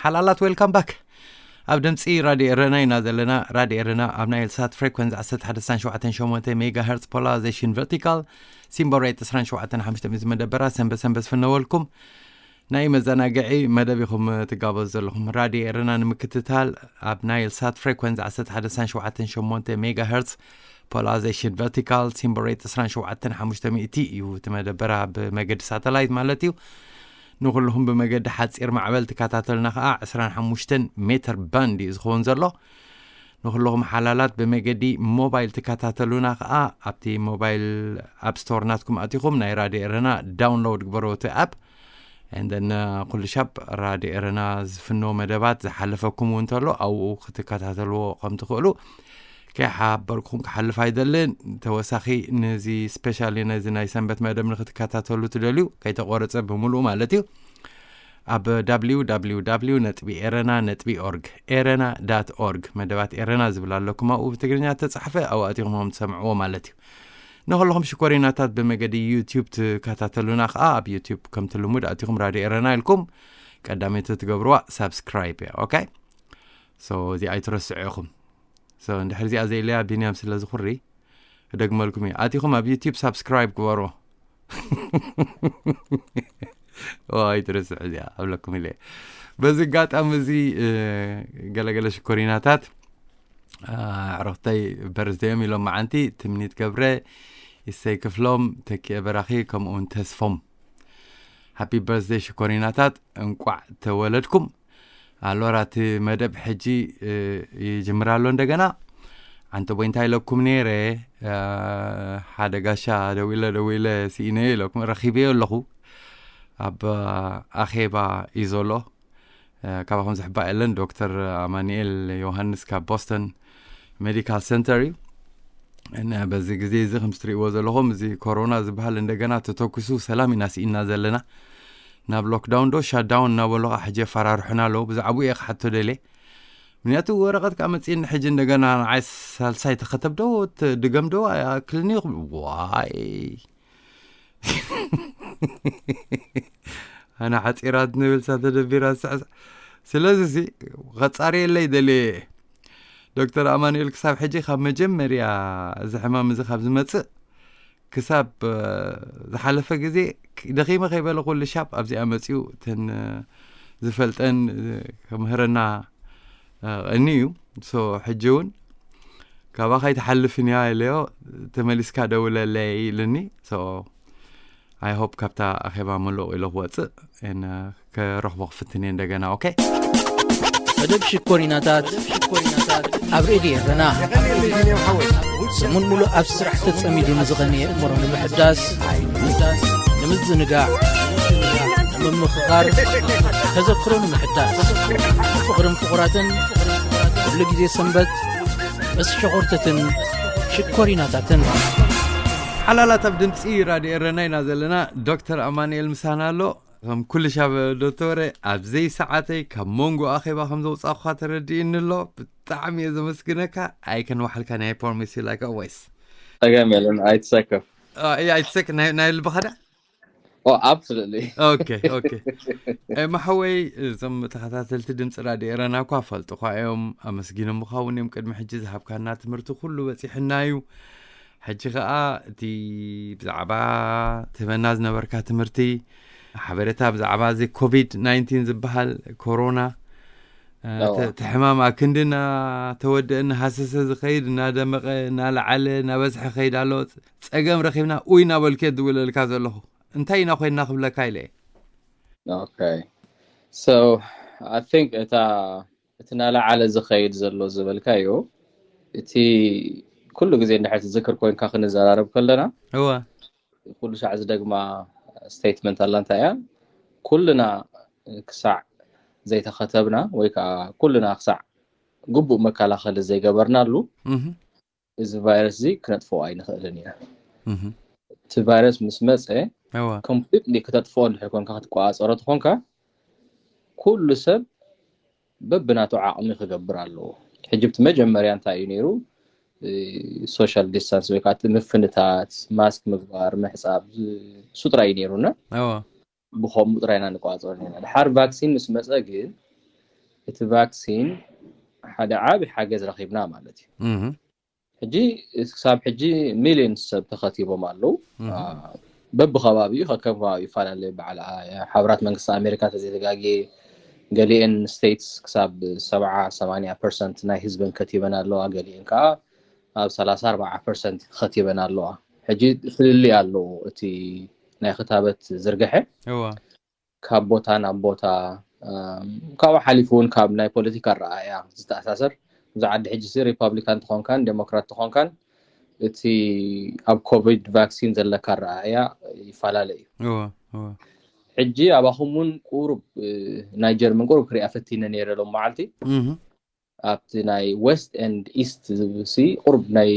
ሓላላት፣ ዌልካም ባክ። ኣብ ድምፂ ራድዮ ኤረና ኢና ዘለና። ራድዮ ኤረና ኣብ ናይል ሳት ፍሬኮንስ ዓሰርተ ሓደ ነጥቢ ሸውዓተ ሸሞንተ ሜጋ ሄርትስ፣ ፖላራይዜሽን ቨርቲካል፣ ሲምቦል ሬት ዕስራን ሸውዓተን ሓሙሽተ ሚእቲ መደበራ ሰንበት ሰንበት ዝፍነወልኩም ናይ መዘናግዒ መደብ ኢኹም ትጋበዙ ዘለኹም። ራድዮ ኤረና ንምክትታል ኣብ ናይል ሳት ፍሬኮንስ ዓሰርተ ሓደ ነጥቢ ሸውዓተ ሸሞንተ ሜጋ ሄርትስ፣ ፖላራይዜሽን ቨርቲካል፣ ሲምቦል ሬት ዕስራን ሸውዓተን ሓሙሽተ ሚእቲ እዩ እቲ መደበራ፣ ብመገዲ ሳተላይት ማለት እዩ። ንኹልኹም ብመገዲ ሓፂር ማዕበል ትከታተሉና ከዓ ዕስራን ሓሙሽተን ሜትር ባንድ እዩ ዝኸውን ዘሎ። ንኹልኹም ሓላላት ብመገዲ ሞባይል ትከታተሉና ከዓ ኣብቲ ሞባይል ኣፕ ስቶር ናትኩም ኣቲኹም ናይ ራድዮ ኤረና ዳውንሎድ ግበሩ እቲ ኣፕ። And then ኩሉ ሻብ ራድዮ ኤረና ዝፍኖ መደባት ዝሓለፈኩም እውን እንተሎ ኣብኡ ክትከታተልዎ ከም ትኽእሉ ከይሓበርኩም ክሓልፍ ኣይደልን። ተወሳኺ ነዚ ስፔሻሊ ነዚ ናይ ሰንበት መደብ ንክትከታተሉ ትደልዩ ከይተቆረፀ ብምሉኡ ማለት እዩ ኣብ www ኤረና ኦርግ ኤረና ኦርግ መደባት ኤረና ዝብል ኣለኩም ኣብኡ ብትግርኛ ተፃሕፈ ኣብኡ ኣቲኹም ትሰምዕዎ ማለት እዩ። ንኸለኹም ሽኮሪናታት ብመገዲ ዩቲዩብ ትከታተሉና ከዓ ኣብ ዩቲዩብ ከምቲ ልሙድ ኣቲኹም ራድዮ ኤረና ኢልኩም ቀዳመይቲ ትገብርዋ ሳብስክራይብ እያ። ኦኬ፣ ሶ እዚ ኣይትረስዑ ኢኹም። ሶ እንድሕር እዚኣ ዘኢለያ ቢንያም ስለ ዝኹሪ ክደግመልኩም እዩ። ኣቲኹም ኣብ ዩቲዩብ ሳብስክራይብ ግበሩ። ኦ ኣይትረስዑ እዚኣ ኣብለኩም ኢለ። በዚ ኣጋጣሚ እዚ ገለገለ ሽኮሪናታት ኣዕሩኽተይ በርዝደዮም ኢሎም መዓንቲ ትምኒት ገብረ፣ ይሰይ ክፍሎም፣ ተኪኤ በራኺ ከምኡውን ተስፎም። ሃፒ በርዝደይ ሽኮሪናታት፣ እንቋዕ ተወለድኩም። ኣሎራ እቲ መደብ ሕጂ ይጅምር ኣሎ እንደገና። ዓንተ ቦይ እንታይ ኢለኩም ነይረ? ሓደ ጋሻ ደዊለ ደዊለ ስኢነዮ ኢለኩም ረኺበዮ ኣለኹ። ኣብ ኣኼባ እዩ ዘሎ። ካባኹም ዝሕባእ የለን። ዶክተር ኣማኑኤል ዮሃንስ ካብ ቦስተን ሜዲካል ሰንተር እዩ። በዚ ግዜ እዚ ከም ትሪእዎ ዘለኹም እዚ ኮሮና ዝበሃል እንደገና ተተኩሱ ሰላም ኢና ስኢና ዘለና። ናብ ሎክዳውን ዶ ሻዳውን እናበሉ ከዓ ሕጂ የፈራርሑና ኣለዉ። ብዛዕባኡ እየ ክሓቶ ደልየ። ምክንያቱ ወረቐት ከዓ መፅእኒ ሕጂ እንደገና ንዓይ ሳልሳይ ተኸተብ ዶ ድገም ዶ ኣይኣክልን እዩ ክብል ዋይ። ኣነ ሓፂራት ንብል ሳ ተደቢራ ዝስዕስዕ። ስለዚ ሲ ከፃርየለይ ደልየ እየ። ዶክተር ኣማኑኤል ክሳብ ሕጂ ካብ መጀመርያ እዚ ሕማም እዚ ካብ ዝመፅእ ክሳብ ዝሓለፈ ግዜ ደኺመ ከይበለ ኩሉ ሻብ ኣብዚኣ መፅኡ እተን ዝፈልጠን ክምህረና ቀኒ እዩ። ሶ ሕጂ እውን ካባኻ ኣይትሓልፍን እያ ኢለዮ። ተመሊስካ ደውለለይ ኢልኒ። ሶ ኣይ ሆፕ ካብታ ኣኼባ ምሉቕ ኢሎ ክወፅእ ከረኽቦ ክፍትን እየ እንደገና። ኦኬ። መደብ ሽኮሪናታት ኣብ ሬድዮ ኤረና ሰሙን ሙሉእ ኣብ ስራሕ ተጸሚዱ ንዝቐነየ እምሮ ንምሕዳስ ንምዝንጋዕ ንምምኽኻር ተዘክሮ ንምሕዳስ ፍቕርን ፍቑራትን ኩሉ ግዜ ሰንበት ምስ ሸኾርተትን ሽኮሪናታትን። ሓላላት ኣብ ድምፂ ራድዮ ኤረና ኢና ዘለና። ዶክተር ኣማኑኤል ምሳና ኣሎ። ከም ኩሉ ሻብ ዶክተረ ኣብ ዘይሰዓተይ ካብ መንጎ ኣኼባ ከም ዘውፃእኳ ተረዲእኒ ኣሎ። ብጣዕሚ እየ ዘመስግነካ። ኣይከንዋሓልካ ናይ ፕሮሚስ ዩ ላይክ ኦልዌይስ። ጸገም የለን ኣይትሰከፍ። ኣይትሰክ ናይ ልብኻ ዳ ኦ ኣብሶሉትሊ። ኦኬ ኦኬ። ማሓወይ እዞም ተኸታተልቲ ድምፂ ራድዮ ኤረና እኳ ፈልጥኳ እዮም። ኣመስጊኖም ምኻውን እዮም ቅድሚ ሕጂ ዝሃብካና ትምህርቲ ኩሉ በፂሕና እዩ። ሕጂ ከዓ እቲ ብዛዕባ ትህበና ዝነበርካ ትምህርቲ ሓበሬታ ብዛዕባ እዚ ኮቪድ ናይንቲን ዝበሃል ኮሮና እቲ ሕማም ኣብ ክንዲ እናተወደአ እናሃሰሰ ዝኸይድ እናደመቐ እናለዓለ እናበዝሐ ከይድ ኣሎ። ፀገም ረኺብና ኡይ እናበልኩ እየ ዝድውለልካ ዘለኹ። እንታይ ኢና ኮይንና ክብለካ ኢለ እየ። ኦኬ ሶ ኣይ ቲንክ እታ እቲ እናለዓለ ዝኸይድ ዘሎ ዝበልካዮ እቲ ኩሉ ግዜ እንድሕር ትዝክር ኮይንካ ክንዘራረብ ከለና እወ ኩሉ ሻዕ ዝደግማ ስቴትመንት ኣላ እንታይ እያ ኩልና ክሳዕ ዘይተኸተብና ወይ ከዓ ኩልና ክሳዕ ግቡእ መከላኸሊ ዘይገበርናሉ እዚ ቫይረስ እዚ ክነጥፍኦ ኣይንኽእልን ኢና። እቲ ቫይረስ ምስ መፀ ኮምፕሊትሊ ክተጥፍኦ እንድሕር ኮንካ ክትቆፃፀሮ ተኾንካ ኩሉ ሰብ በብናቱ ዓቕሚ ክገብር ኣለዎ። ሕጂ ብቲ መጀመርያ እንታይ እዩ ነይሩ? ሶሻል ዲስታንስ ወይ ከዓ ምፍንታት፣ ማስክ ምግባር፣ ምሕፃብ እሱ ጥራይ እዩ ነይሩና። ብኸምኡ ጥራይ ኢና ንቆፃፀሮ ነና። ድሓር ቫክሲን ምስ መፀ ግን እቲ ቫክሲን ሓደ ዓቢ ሓገዝ ረኺብና ማለት እዩ። ሕጂ ክሳብ ሕጂ ሚሊዮን ሰብ ተኸቲቦም ኣለዉ። በብከባቢኡ ከከም ከባቢ ይፈላለ። በዓል ሓበራት መንግስቲ ኣሜሪካ ተዘይተጋጌ ገሊአን ስቴትስ ክሳብ ሰብዓ ሰማንያ ፐርሰንት ናይ ህዝበን ከቲበን ኣለዋ። ገሊአን ከዓ ኣብ ሰላሳ ኣርባዓ ፐርሰንት ከቲበን ኣለዋ። ሕጂ ፍልልይ ኣለዎ እቲ ናይ ክታበት ዝርግሐ ካብ ቦታ ናብ ቦታ። ካብኡ ሓሊፉ እውን ካብ ናይ ፖለቲካ ኣረኣእያ ዝተኣሳሰር፣ እዚ ዓዲ ሕጂ ሲ ሪፓብሊካን ትኾንካን ዴሞክራት ትኾንካን እቲ ኣብ ኮቪድ ቫክሲን ዘለካ ኣረኣእያ ይፈላለ እዩ። ሕጂ ኣባኹም እውን ቁሩብ ናይ ጀርመን ቁሩብ ክሪኣ ፈቲነ ነይረ ሎም መዓልቲ ኣብቲ ናይ ዌስት ኤንድ ኢስት ዝብል ሲ ቁሩብ ናይ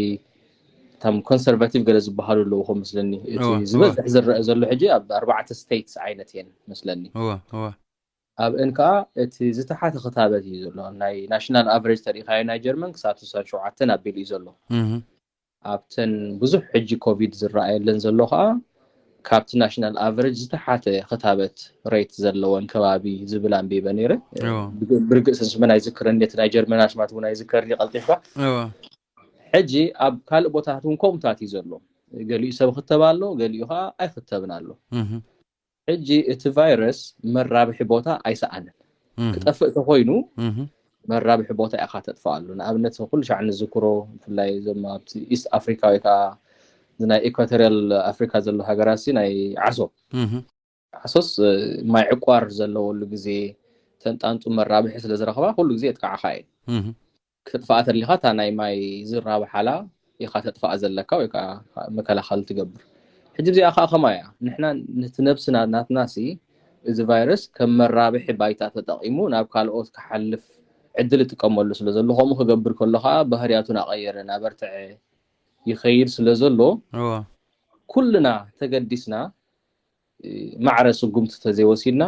እቶም ኮንሰርቫቲቭ ገለ ዝበሃሉ ኣለዉ ከም መስለኒ። እቲ ዝበዝሕ ዝረአ ዘሎ ሕጂ ኣብ ኣርባዕተ ስቴትስ ዓይነት እየን መስለኒ። ኣብአን ከዓ እቲ ዝተሓተ ክታበት እዩ ዘሎ። ናይ ናሽናል ኣቨሬጅ ተሪኢኻዮ ናይ ጀርመን ክሳብ ስሳን ሸውዓተን ኣቢሉ እዩ ዘሎ። ኣብተን ብዙሕ ሕጂ ኮቪድ ዝረኣየለን ዘሎ ከዓ ካብቲ ናሽናል ኣቨሬጅ ዝተሓተ ክታበት ሬት ዘለወን ከባቢ ዝብል ኣንቢበ ነይረ። ብርግእ ስስመን ኣይዝክረን፣ ነቲ ናይ ጀርመን ኣሽማት እውን ኣይዝከርን እዩ ቀልጢፍካ። ሕጂ ኣብ ካልእ ቦታታት እውን ከምኡታት እዩ ዘሎ። ገሊኡ ሰብ ክተብ ኣሎ፣ ገሊኡ ከዓ ኣይክተብን ኣሎ። ሕጂ እቲ ቫይረስ መራብሒ ቦታ ኣይሰኣንን። ክጠፍእ ተኮይኑ መራብሒ ቦታ ኢኻ ተጥፍኣሉ። ንኣብነት ኩሉ ሻዕ ንዝክሮ ብፍላይ እዞም ኣብቲ ኢስት ኣፍሪካ ወይ ከዓ ናይ ኢኳቶሪያል ኣፍሪካ ዘሎ ሃገራት ሲ ናይ ዓሶ ዓሶስ ማይ ዕቋር ዘለወሉ ግዜ ተንጣንጡ መራብሒ ስለ ዝረኽባ ኩሉ ግዜ የጥቃዕኻ እየን። ክተጥፍኣ ተሊኻ እታ ናይ ማይ ዝራብሓላ ኢኻ ተጥፍኣ ዘለካ ወይ ከዓ መከላኸሊ ትገብር። ሕጂ እዚኣ ከዓ ከማ እያ። ንሕና ነቲ ነብስና ናትና ሲ እዚ ቫይረስ ከም መራብሒ ባይታ ተጠቒሙ ናብ ካልኦት ክሓልፍ ዕድል ይጥቀመሉ ስለ ዘሎ ከምኡ ክገብር ከሎ ከዓ ባህርያቱ እናቐየረ እናበርትዐ ይኸይድ ስለ ዘሎ ኩልና ተገዲስና ማዕረ ስጉምቲ ተዘይወሲድና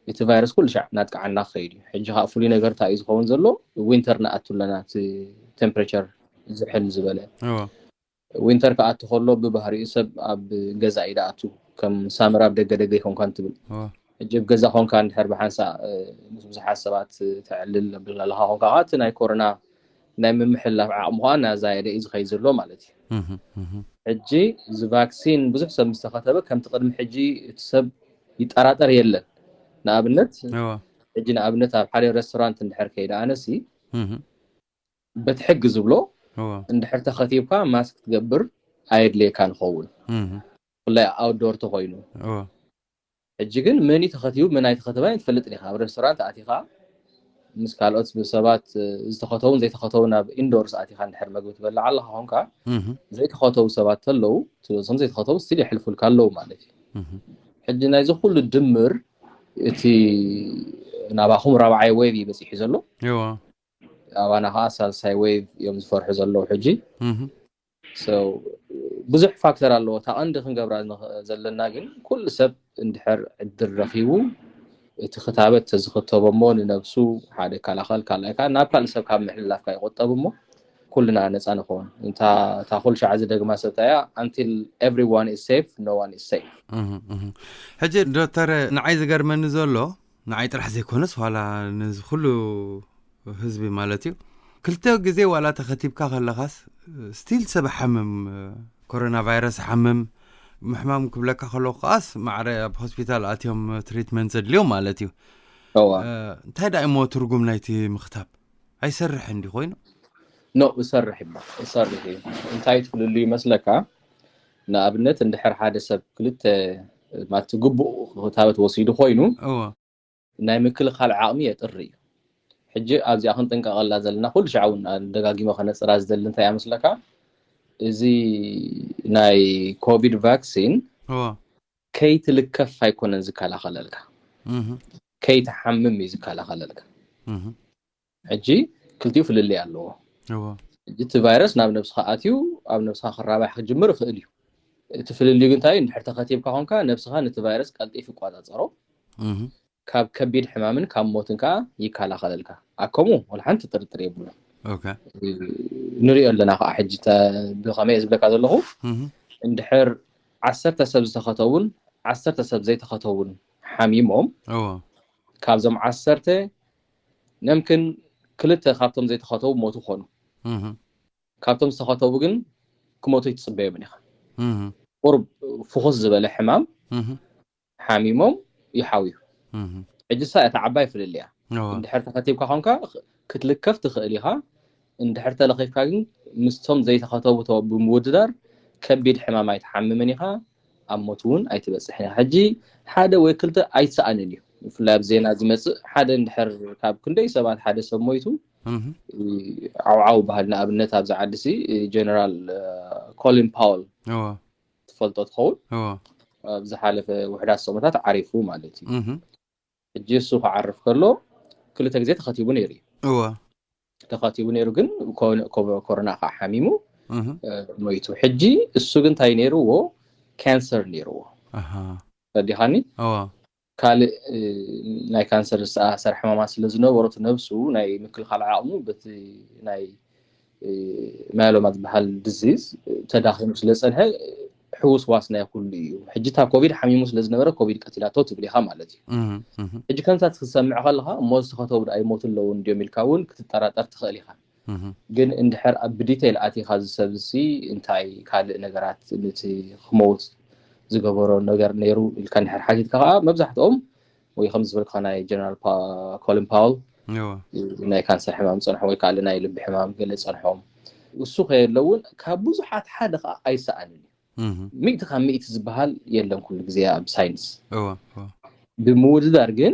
እቲ ቫይረስ ኩሉ ሻዕ እናጥቃዓና ክኸይድ እዩ። ሕጂ ከዓ ፍሉይ ነገር እንታይ እዩ ዝኸውን ዘሎ? ዊንተር ንኣቱ ኣለና፣ እቲ ቴምፕሬቸር ዝሕል ዝበለ። ዊንተር ክኣቱ ከሎ ብባህሪኡ ሰብ ኣብ ገዛ እዩ ዝኣቱ፣ ከም ሳመር ኣብ ደገ ደገ ይኮንካ እንትብል። ሕጂ ኣብ ገዛ ኮንካ እንድሕር ብሓንሳእ ምስ ብዙሓት ሰባት ተዕልል ኣብ ዘለኻ ኮንካ ከዓ እቲ ናይ ኮሮና ናይ ምምሕልላፍ ዓቕሙ ከዓ እናዛየደ እዩ ዝኸይድ ዘሎ ማለት እዩ። ሕጂ እዚ ቫክሲን ብዙሕ ሰብ ምስ ተኸተበ ከምቲ ቅድሚ ሕጂ እቲ ሰብ ይጠራጠር የለን። ንኣብነት ሕጂ ንኣብነት ኣብ ሓደ ሬስቶራንት እንድሕር ከይደ ኣነሲ በቲ ሕጊ ዝብሎ እንድሕር ተኸቲብካ ማስክ ትገብር ኣየድልየካ ንኸውን ብፍላይ ኣውትዶር ተኮይኑ። ሕጂ ግን መን እዩ ተኸቲቡ መን ኣይተኸተበን ኣይትፈልጥን ኢኻ። ኣብ ሬስቶራንት ኣቲኻ ምስ ካልኦት ሰባት ዝተኸተውን ዘይተኸተውን ኣብ ኢንዶርስ ኣቲኻ እንድሕር መግቢ ትበልዕ ኣለኻ ኮንካ ዘይተኸተው ሰባት ተለዉ ትበዝሖም ዘይተኸተው ስቲል የሕልፉልካ ኣለዉ ማለት እዩ። ሕጂ ናይዚ ኩሉ ድምር እቲ ናባኹም ራብዓይ ዌቭ እዩ በፂሑ ዘሎ። ኣባና ከዓ ሳልሳይ ዌቭ እዮም ዝፈርሑ ዘለዉ ሕጂ። ብዙሕ ፋክተር ኣለዎ። እታ ቀንዲ ክንገብራ ዘለና ግን ኩሉ ሰብ እንድሕር ዕድል ረኺቡ እቲ ክታበት ተዝኽተቦ እሞ ንነብሱ ሓደ ይከላኸል፣ ካልኣይ ከዓ ናብ ካልእ ሰብ ካብ ምሕልላፍካ ይቆጠብ እሞ ኩልና ነፃ ንኸውን። እታ ኩሉ ሻዕ ዝደግማ ሰብ እንታይ እያ? Until everyone is safe, no one is safe። ሕጂ ዶክተር፣ ንዓይ ዝገርመኒ ዘሎ ንዓይ ጥራሕ ዘይኮነስ ዋላ ነዚ ኩሉ ህዝቢ ማለት እዩ። ክልተ ግዜ ዋላ ተኸቲብካ ከለኻስ ስቲል ሰብ ሓምም፣ ኮሮና ቫይረስ ሓምም፣ ምሕማም ክብለካ ከሎ ከዓስ ማዕረ ኣብ ሆስፒታል ኣትዮም ትሪትመንት ዘድልዮም ማለት እዩ። እንታይ ዳ እሞ ትርጉም ናይቲ ምኽታብ? ኣይሰርሕ እንዲ ኮይኑ? ኖ፣ እሰርሕ ይባ እሰርሕ እዩ። እንታይ ትፍልሉ ይመስለካ? ንኣብነት እንድሕር ሓደ ሰብ ክልተ ማለት ግቡእ ክታበት ወሲዱ ኮይኑ ናይ ምክልኻል ዓቕሚ የጥሪ እዩ። ሕጂ ኣብዚኣ ክንጥንቀቐላ ዘለና ኩሉ ሻዕ እውን ደጋጊመ ከነፅራ ዝደሊ እንታይ ኣመስለካ? እዚ ናይ ኮቪድ ቫክሲን ከይትልከፍ ኣይኮነን ዝከላኸለልካ፣ ከይትሓምም እዩ ዝከላኸለልካ። ሕጂ ክልቲኡ ፍልልይ ኣለዎ። ሕጂ እቲ ቫይረስ ናብ ነብስኻ ኣትዩ ኣብ ነብስኻ ክራባሕ ክጅምር ይኽእል እዩ። እቲ ፍልልዩ ግን እንታይ እዩ? እንድሕር ተኸቲብካ ኮንካ ነብስኻ ነቲ ቫይረስ ቀልጢፍ ይቆፃፀሮ፣ ካብ ከቢድ ሕማምን ካብ ሞትን ከዓ ይከላኸለልካ። ኣብ ከምኡ ወላ ሓንቲ ጥርጥር የብሉን። ንሪኦ ኣለና ከዓ ሕጂ ብኸመይ ዝብለካ ዘለኹ እንድሕር ዓሰርተ ሰብ ዝተኸተቡን ዓሰርተ ሰብ ዘይተኸተቡን ሓሚሞም ካብዞም ዓሰርተ ነምክን ክልተ ካብቶም ዘይተኸተቡ ሞቱ ኾኑ። ካብቶም ዝተኸተቡ ግን ክሞቱ ይትፅበዮምን ኢኻ። ቁርብ ፍኹስ ዝበለ ሕማም ሓሚሞም ይሓውዩ። ሕጂ ሳ እታ ዓባይ ፍልልያ፣ እንድሕር ተኸቲብካ ኾንካ ክትልከፍ ትኽእል ኢኻ። እንድሕር ተለኺፍካ ግን ምስቶም ዘይተኸተቡ ብምውድዳር ከቢድ ሕማም ኣይትሓምምን ኢኻ፣ ኣብ ሞት እውን ኣይትበፅሕን ኢኻ። ሕጂ ሓደ ወይ ክልተ ኣይትሰኣንን እዩ። ብፍላይ ኣብ ዜና ዝመፅእ ሓደ እንድሕር ካብ ክንደይ ሰባት ሓደ ሰብ ሞይቱ ዓውዓው ባህል ንኣብነት ኣብዚ ዓዲ ሲ ጀነራል ኮሊን ፓወል ትፈልጦ ትኸውን። ኣብ ዝሓለፈ ውሕዳት ሰሙታት ዓሪፉ ማለት እዩ። ሕጂ እሱ ክዓርፍ ከሎ ክልተ ግዜ ተኸቲቡ ነይሩ እዩ። ተኸቲቡ ነይሩ ግን ኮሮና ከዓ ሓሚሙ ሞይቱ። ሕጂ እሱ ግን እንታይ ነይርዎ? ካንሰር ነይርዎ። ፈዲኻኒ ካልእ ናይ ካንሰር ዝተኣሳሰር ሕማማት ስለ ዝነበሮ ነብሱ ናይ ምክልኻል ዓቕሙ በቲ ናይ ማያሎማ ዝበሃል ድዚዝ ተዳኺሙ ስለ ዝፀንሐ ሕውስዋስ ናይ ኩሉ እዩ። ሕጂ እታ ኮቪድ ሓሚሙ ስለ ዝነበረ ኮቪድ ቀቲላቶ ትብል ኢኻ ማለት እዩ። ሕጂ ከምታ ክትሰምዕ ከለኻ እሞ ዝተኸተቡ ኣይሞቱ ኣለዉ እንዲዮም ኢልካ እውን ክትጠራጠር ትኽእል ኢኻ። ግን እንድሕር ኣብ ብዲቴይል ኣቲኻ እዚ ሰብ እዚ እንታይ ካልእ ነገራት ነቲ ክመውት ዝገበሮ ነገር ነይሩ ኢልካ እንድሕር ሓቲትካ ከዓ መብዛሕትኦም ወይ ከም ዝበልካ ናይ ጀነራል ኮሊን ፓወል ናይ ካንሰር ሕማም ፀንሖ ወይ ካልእ ናይ ልቢ ሕማም ገለ ፀንሖም እሱ ከየለውን ካብ ብዙሓት ሓደ ከዓ ኣይሰኣንን እዩ። ሚእቲ ካብ ሚእቲ ዝበሃል የለን ኩሉ ግዜ ኣብ ሳይንስ። ብምውድዳር ግን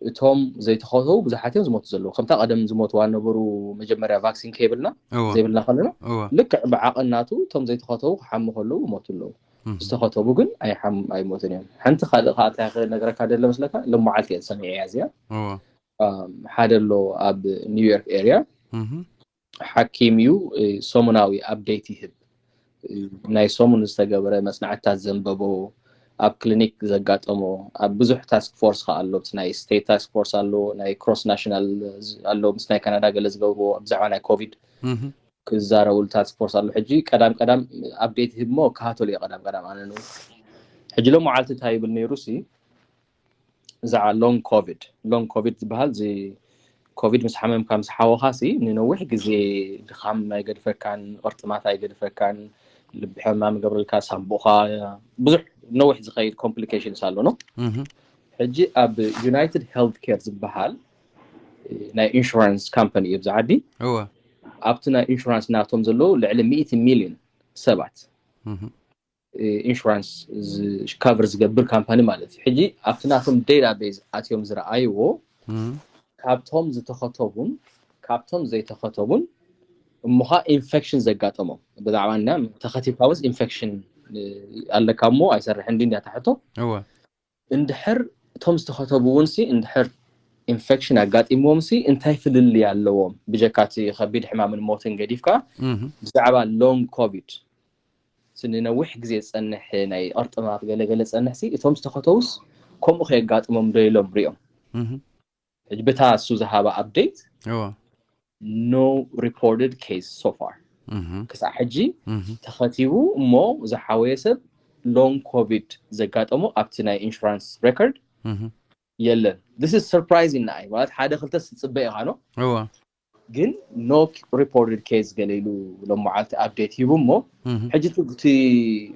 እቶም ዘይተኸተቡ ብዙሓት እዮም ዝሞቱ ዘለዉ። ከምታ ቀደም ዝሞትዋ ነበሩ መጀመርያ ቫክሲን ከይብልና ዘይብልና ከለና ልክዕ ብዓቐን ናቱ እቶም ዘይተኸተቡ ክሓሙ ከለዉ ይሞቱ ኣለዉ። ዝተኸተቡ ግን ኣይሓም ኣይሞትን እዮም። ሓንቲ ካልእ ከዓ እንታይ ክነግረካ ደለ መስለካ? ሎመዓልቲ እየ ሰሚዐያ እዚኣ። ሓደ ኣሎ ኣብ ኒውዮርክ ኤርያ ሓኪም እዩ። ሰሙናዊ ኣፕዴት ይህብ። ናይ ሰሙን ዝተገበረ መፅናዕትታት ዘንበቦ፣ ኣብ ክሊኒክ ዘጋጠሞ፣ ኣብ ብዙሕ ታስክ ፎርስ ከዓ ኣሎ። ናይ ስቴት ታስክ ፎርስ ኣሎ፣ ናይ ክሮስ ናሽናል ኣሎ፣ ምስ ናይ ካናዳ ገለ ዝገብርዎ ብዛዕባ ናይ ኮቪድ ክዛረብሉ ታስክ ፎርስ ኣሎ። ሕጂ ቀዳም ቀዳም ኣፕዴት ይህብ እሞ ክሃተሉ እየ ቀዳም ቀዳም ኣነ ን ሕጂ ሎም መዓልቲ እንታይ ይብል ነይሩ ሲ እዛ ሎንግ ኮቪድ ሎንግ ኮቪድ ዝበሃል እዚ ኮቪድ ምስ ሓመምካ ምስ ሓወኻ ሲ ንነዊሕ ግዜ ድኻም ኣይገድፈካን፣ ቅርጥማት ኣይገድፈካን፣ ልቢ ሕማም ይገብረልካ፣ ሳምቡእኻ ብዙሕ ነዊሕ ዝኸይድ ኮምፕሊኬሽንስ ኣሎ ነው። ሕጂ ኣብ ዩናይትድ ሄልት ኬር ዝበሃል ናይ ኢንሹራንስ ካምፓኒ እዩ ብዛ ዓዲ። ኣብቲ ናይ ኢንሹራንስ ናቶም ዘለዉ ልዕሊ ሚእቲ ሚልዮን ሰባት ኢንሹራንስ ካቨር ዝገብር ካምፓኒ ማለት እዩ። ሕጂ ኣብቲ ናቶም ዴታ ቤዝ ኣትዮም ዝረኣይዎ ካብቶም ዝተኸተቡን ካብቶም ዘይተኸተቡን እሞኻ ኢንፌክሽን ዘጋጠሞም ብዛዕባ እና ተኸቲብካ ውስ ኢንፌክሽን ኣለካ እሞ ኣይሰርሕ እንዲ እንዳታ ሕቶ እንድሕር እቶም ዝተኸተቡ እውን ሲ እንድሕር ኢንፌክሽን ኣጋጢምዎም ሲ እንታይ ፍልልይ ኣለዎም? ብጀካ እቲ ከቢድ ሕማምን ሞትን ገዲፍካ ብዛዕባ ሎንግ ኮቪድ ንነዊሕ ግዜ ዝፀንሕ ናይ ቅርጥማት ገለገለ ፀንሕ ሲ እቶም ዝተኸተውስ ከምኡ ከየጋጥሞም ዶ ኢሎም ሪኦም። ሕጂ ብታ እሱ ዝሃባ ኣፕዴት no reported case so far ክሳዕ ሕጂ ተኸቲቡ እሞ ዝሓወየ ሰብ ሎንግ ኮቪድ ዘጋጠሞ ኣብቲ ናይ ኢንሹራንስ ሬኮርድ የለን። This is surprising ንኣይ ማለት ሓደ ክልተ ዝፅበ ኢኻ ነው ግን no reported case ገለ ኢሉ ሎመዓልቲ ኣፕዴት ሂቡ እሞ ሕጂ እቲ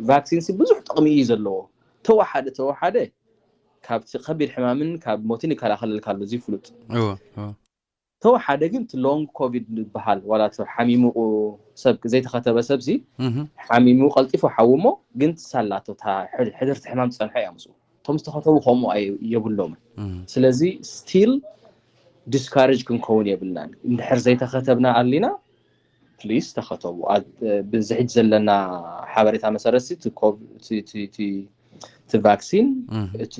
ቫክሲን ሲ ብዙሕ ጥቕሚ እዩ ዘለዎ። ተወሓደ ተወሓደ ካብቲ ከቢድ ሕማምን ካብ ሞትን ይከላኸለልካ ኣሎ እዚ ፍሉጥ። ተወሓደ ግን እቲ ሎንግ ኮቪድ ዝበሃል ዋላ እቲ ሓሚሙ ሰብ ዘይተኸተበ ሰብ ሲ ሓሚሙ ቀልጢፉ ሓዊ እሞ ግን ትሳላቶ ሕድርቲ ሕማም ዝፀንሐ እያ ምስኡ እቶም ዝተኸተቡ ከምኡ የብሎምን። ስለዚ ስቲል ዲስካሬጅ ክንከውን የብልናን። እንድሕር ዘይተኸተብና ኣሊና ፕሊስ ተኸተቡ። ብዚ ሕጂ ዘለና ሓበሬታ መሰረት እቲ ቫክሲን እቲ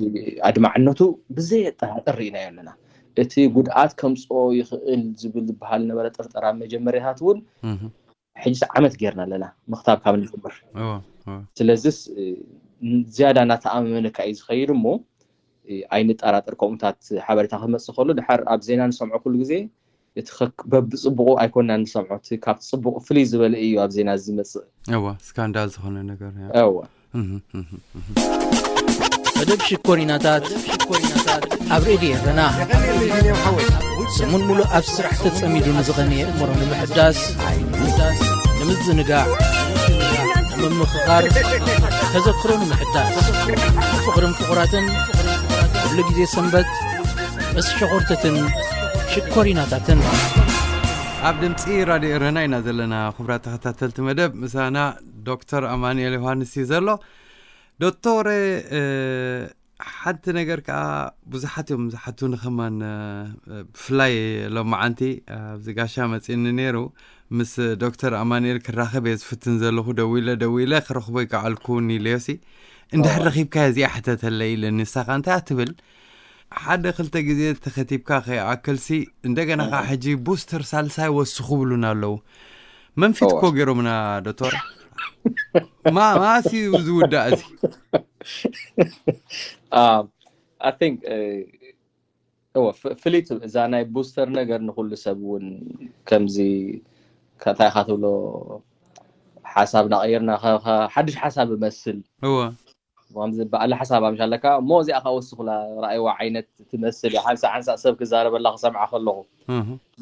ኣድማዕነቱ ብዘየጠራጥር ርኢናዮ ኣለና። እቲ ጉድኣት ከምፅኦ ይኽእል ዝብል ዝበሃል ነበረ ጥርጠራ መጀመርያታት እውን ሕጂ ዓመት ጌርና ኣለና ምኽታብ ካብ ንጀምር። ስለዚስ ዝያዳ እናተኣመመነካ እዩ ዝኸይድ እሞ ኣይንጠራጠር። ከምኡታት ሓበሬታ ክመፅእ ከሎ ድሓር ኣብ ዜና ንሰምዖ ኩሉ ግዜ እቲ በብፅቡቑ ኣይኮንና ንሰምዖ እቲ ካብ ፅቡቕ ፍልይ ዝበለ እዩ ኣብ ዜና ዝመፅእ። እዋ ስካንዳል ዝኾነ ነገር እዋ መደብ ሽኮሪናታት ኣብ ሬድዮ ኤረና። ሰሙን ሙሉእ ኣብ ስራሕ ተጸሚዱ ንዝቐነየ እምሮ ንምሕዳስ፣ ንምዝንጋዕ፣ ንምምኽኻር፣ ተዘክሮ ንምሕዳስ፣ ፍቕርን ፍቑራትን፣ ኩሉ ግዜ ሰንበት ምስ ሸኾርተትን ሽኮሪናታትን። ኣብ ድምፂ ራድዮ ኤረና ኢና ዘለና። ክቡራት ተኸታተልቲ መደብ፣ ምሳና ዶክተር ኣማኑኤል ዮሃንስ እዩ ዘሎ። ዶክተር፣ ሓንቲ ነገር ከዓ ብዙሓት እዮም ዝሓቱኒ ከማን፣ ብፍላይ ሎማዓንቲ ኣብዚ ጋሻ መፂኒ ነይሩ። ምስ ዶክተር ኣማኑኤል ክራኸብ እየ ዝፍትን ዘለኹ። ደዊለ ደዊለ ክረኽቦ ይከኣልኩን ኢለዮሲ፣ እንድሕር ረኺብካዮ እዚኣ ሕተተለይ ኢለኒ። ንሳኻ እንታይ ትብል? ሓደ ክልተ ግዜ ተኸቲብካ ከይኣክልሲ፣ እንደገና ከዓ ሕጂ ቡስተር ሳልሳይ ወስኹ ብሉና ኣለዉ። መንፊት እኮ ገይሮምና ዶክተር። ማ ማሲ ዝውዳእ እዚ? I think እወ፣ ፍልይቲ እዛ ናይ ቡስተር ነገር ንኩሉ ሰብ እውን ከምዚ እንታይ ኢኻ ትብሎ፣ ሓሳብ ናቀየርና ሓድሽ ሓሳብ እመስል። እወ። ከምዚ በዓል ሓሳብ ኣምሻ ኣለካ እሞ እዚኣ ከዓ ወስኩላ ረኣይዋ ዓይነት ትመስል እያ። ሓንሳእ ሓንሳእ ሰብ ክዛረበላ ክሰምዓ ከለኹ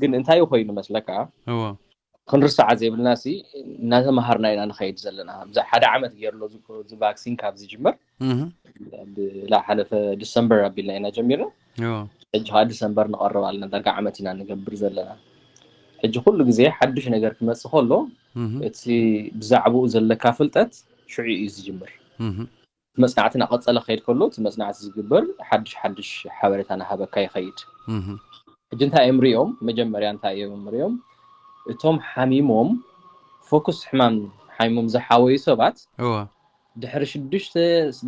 ግን እንታይ ኮይኑ መስለካ? እወ። ክንርስዓ ዘይብልና ሲ እናተመሃርና ኢና ንኸይድ ዘለና። ኣብዚ ሓደ ዓመት ገይርሎ እዚ ቫክሲን ካብ ዝጅመር፣ ዝሓለፈ ዲሰምበር ኣቢልና ኢና ጀሚርና። ሕጂ ከዓ ዲሰምበር ንቐርብ ኣለና፣ ዳርጋ ዓመት ኢና ንገብር ዘለና። ሕጂ ኩሉ ግዜ ሓድሽ ነገር ክመፅእ ከሎ እቲ ብዛዕባኡ ዘለካ ፍልጠት ሽዑ እዩ ዝጅምር። መፅናዕቲ እናቐፀለ ክኸይድ ከሎ እቲ መፅናዕቲ ዝግበር ሓድሽ ሓድሽ ሓበሬታ እናሃበካ ይኸይድ። ሕጂ እንታይ እዮም ሪኦም? መጀመርያ እንታይ እዮም ሪኦም? እቶም ሓሚሞም ፎኩስ ሕማም ሓሚሞም ዝሓወዩ ሰባት ድሕሪ ሽዱሽተ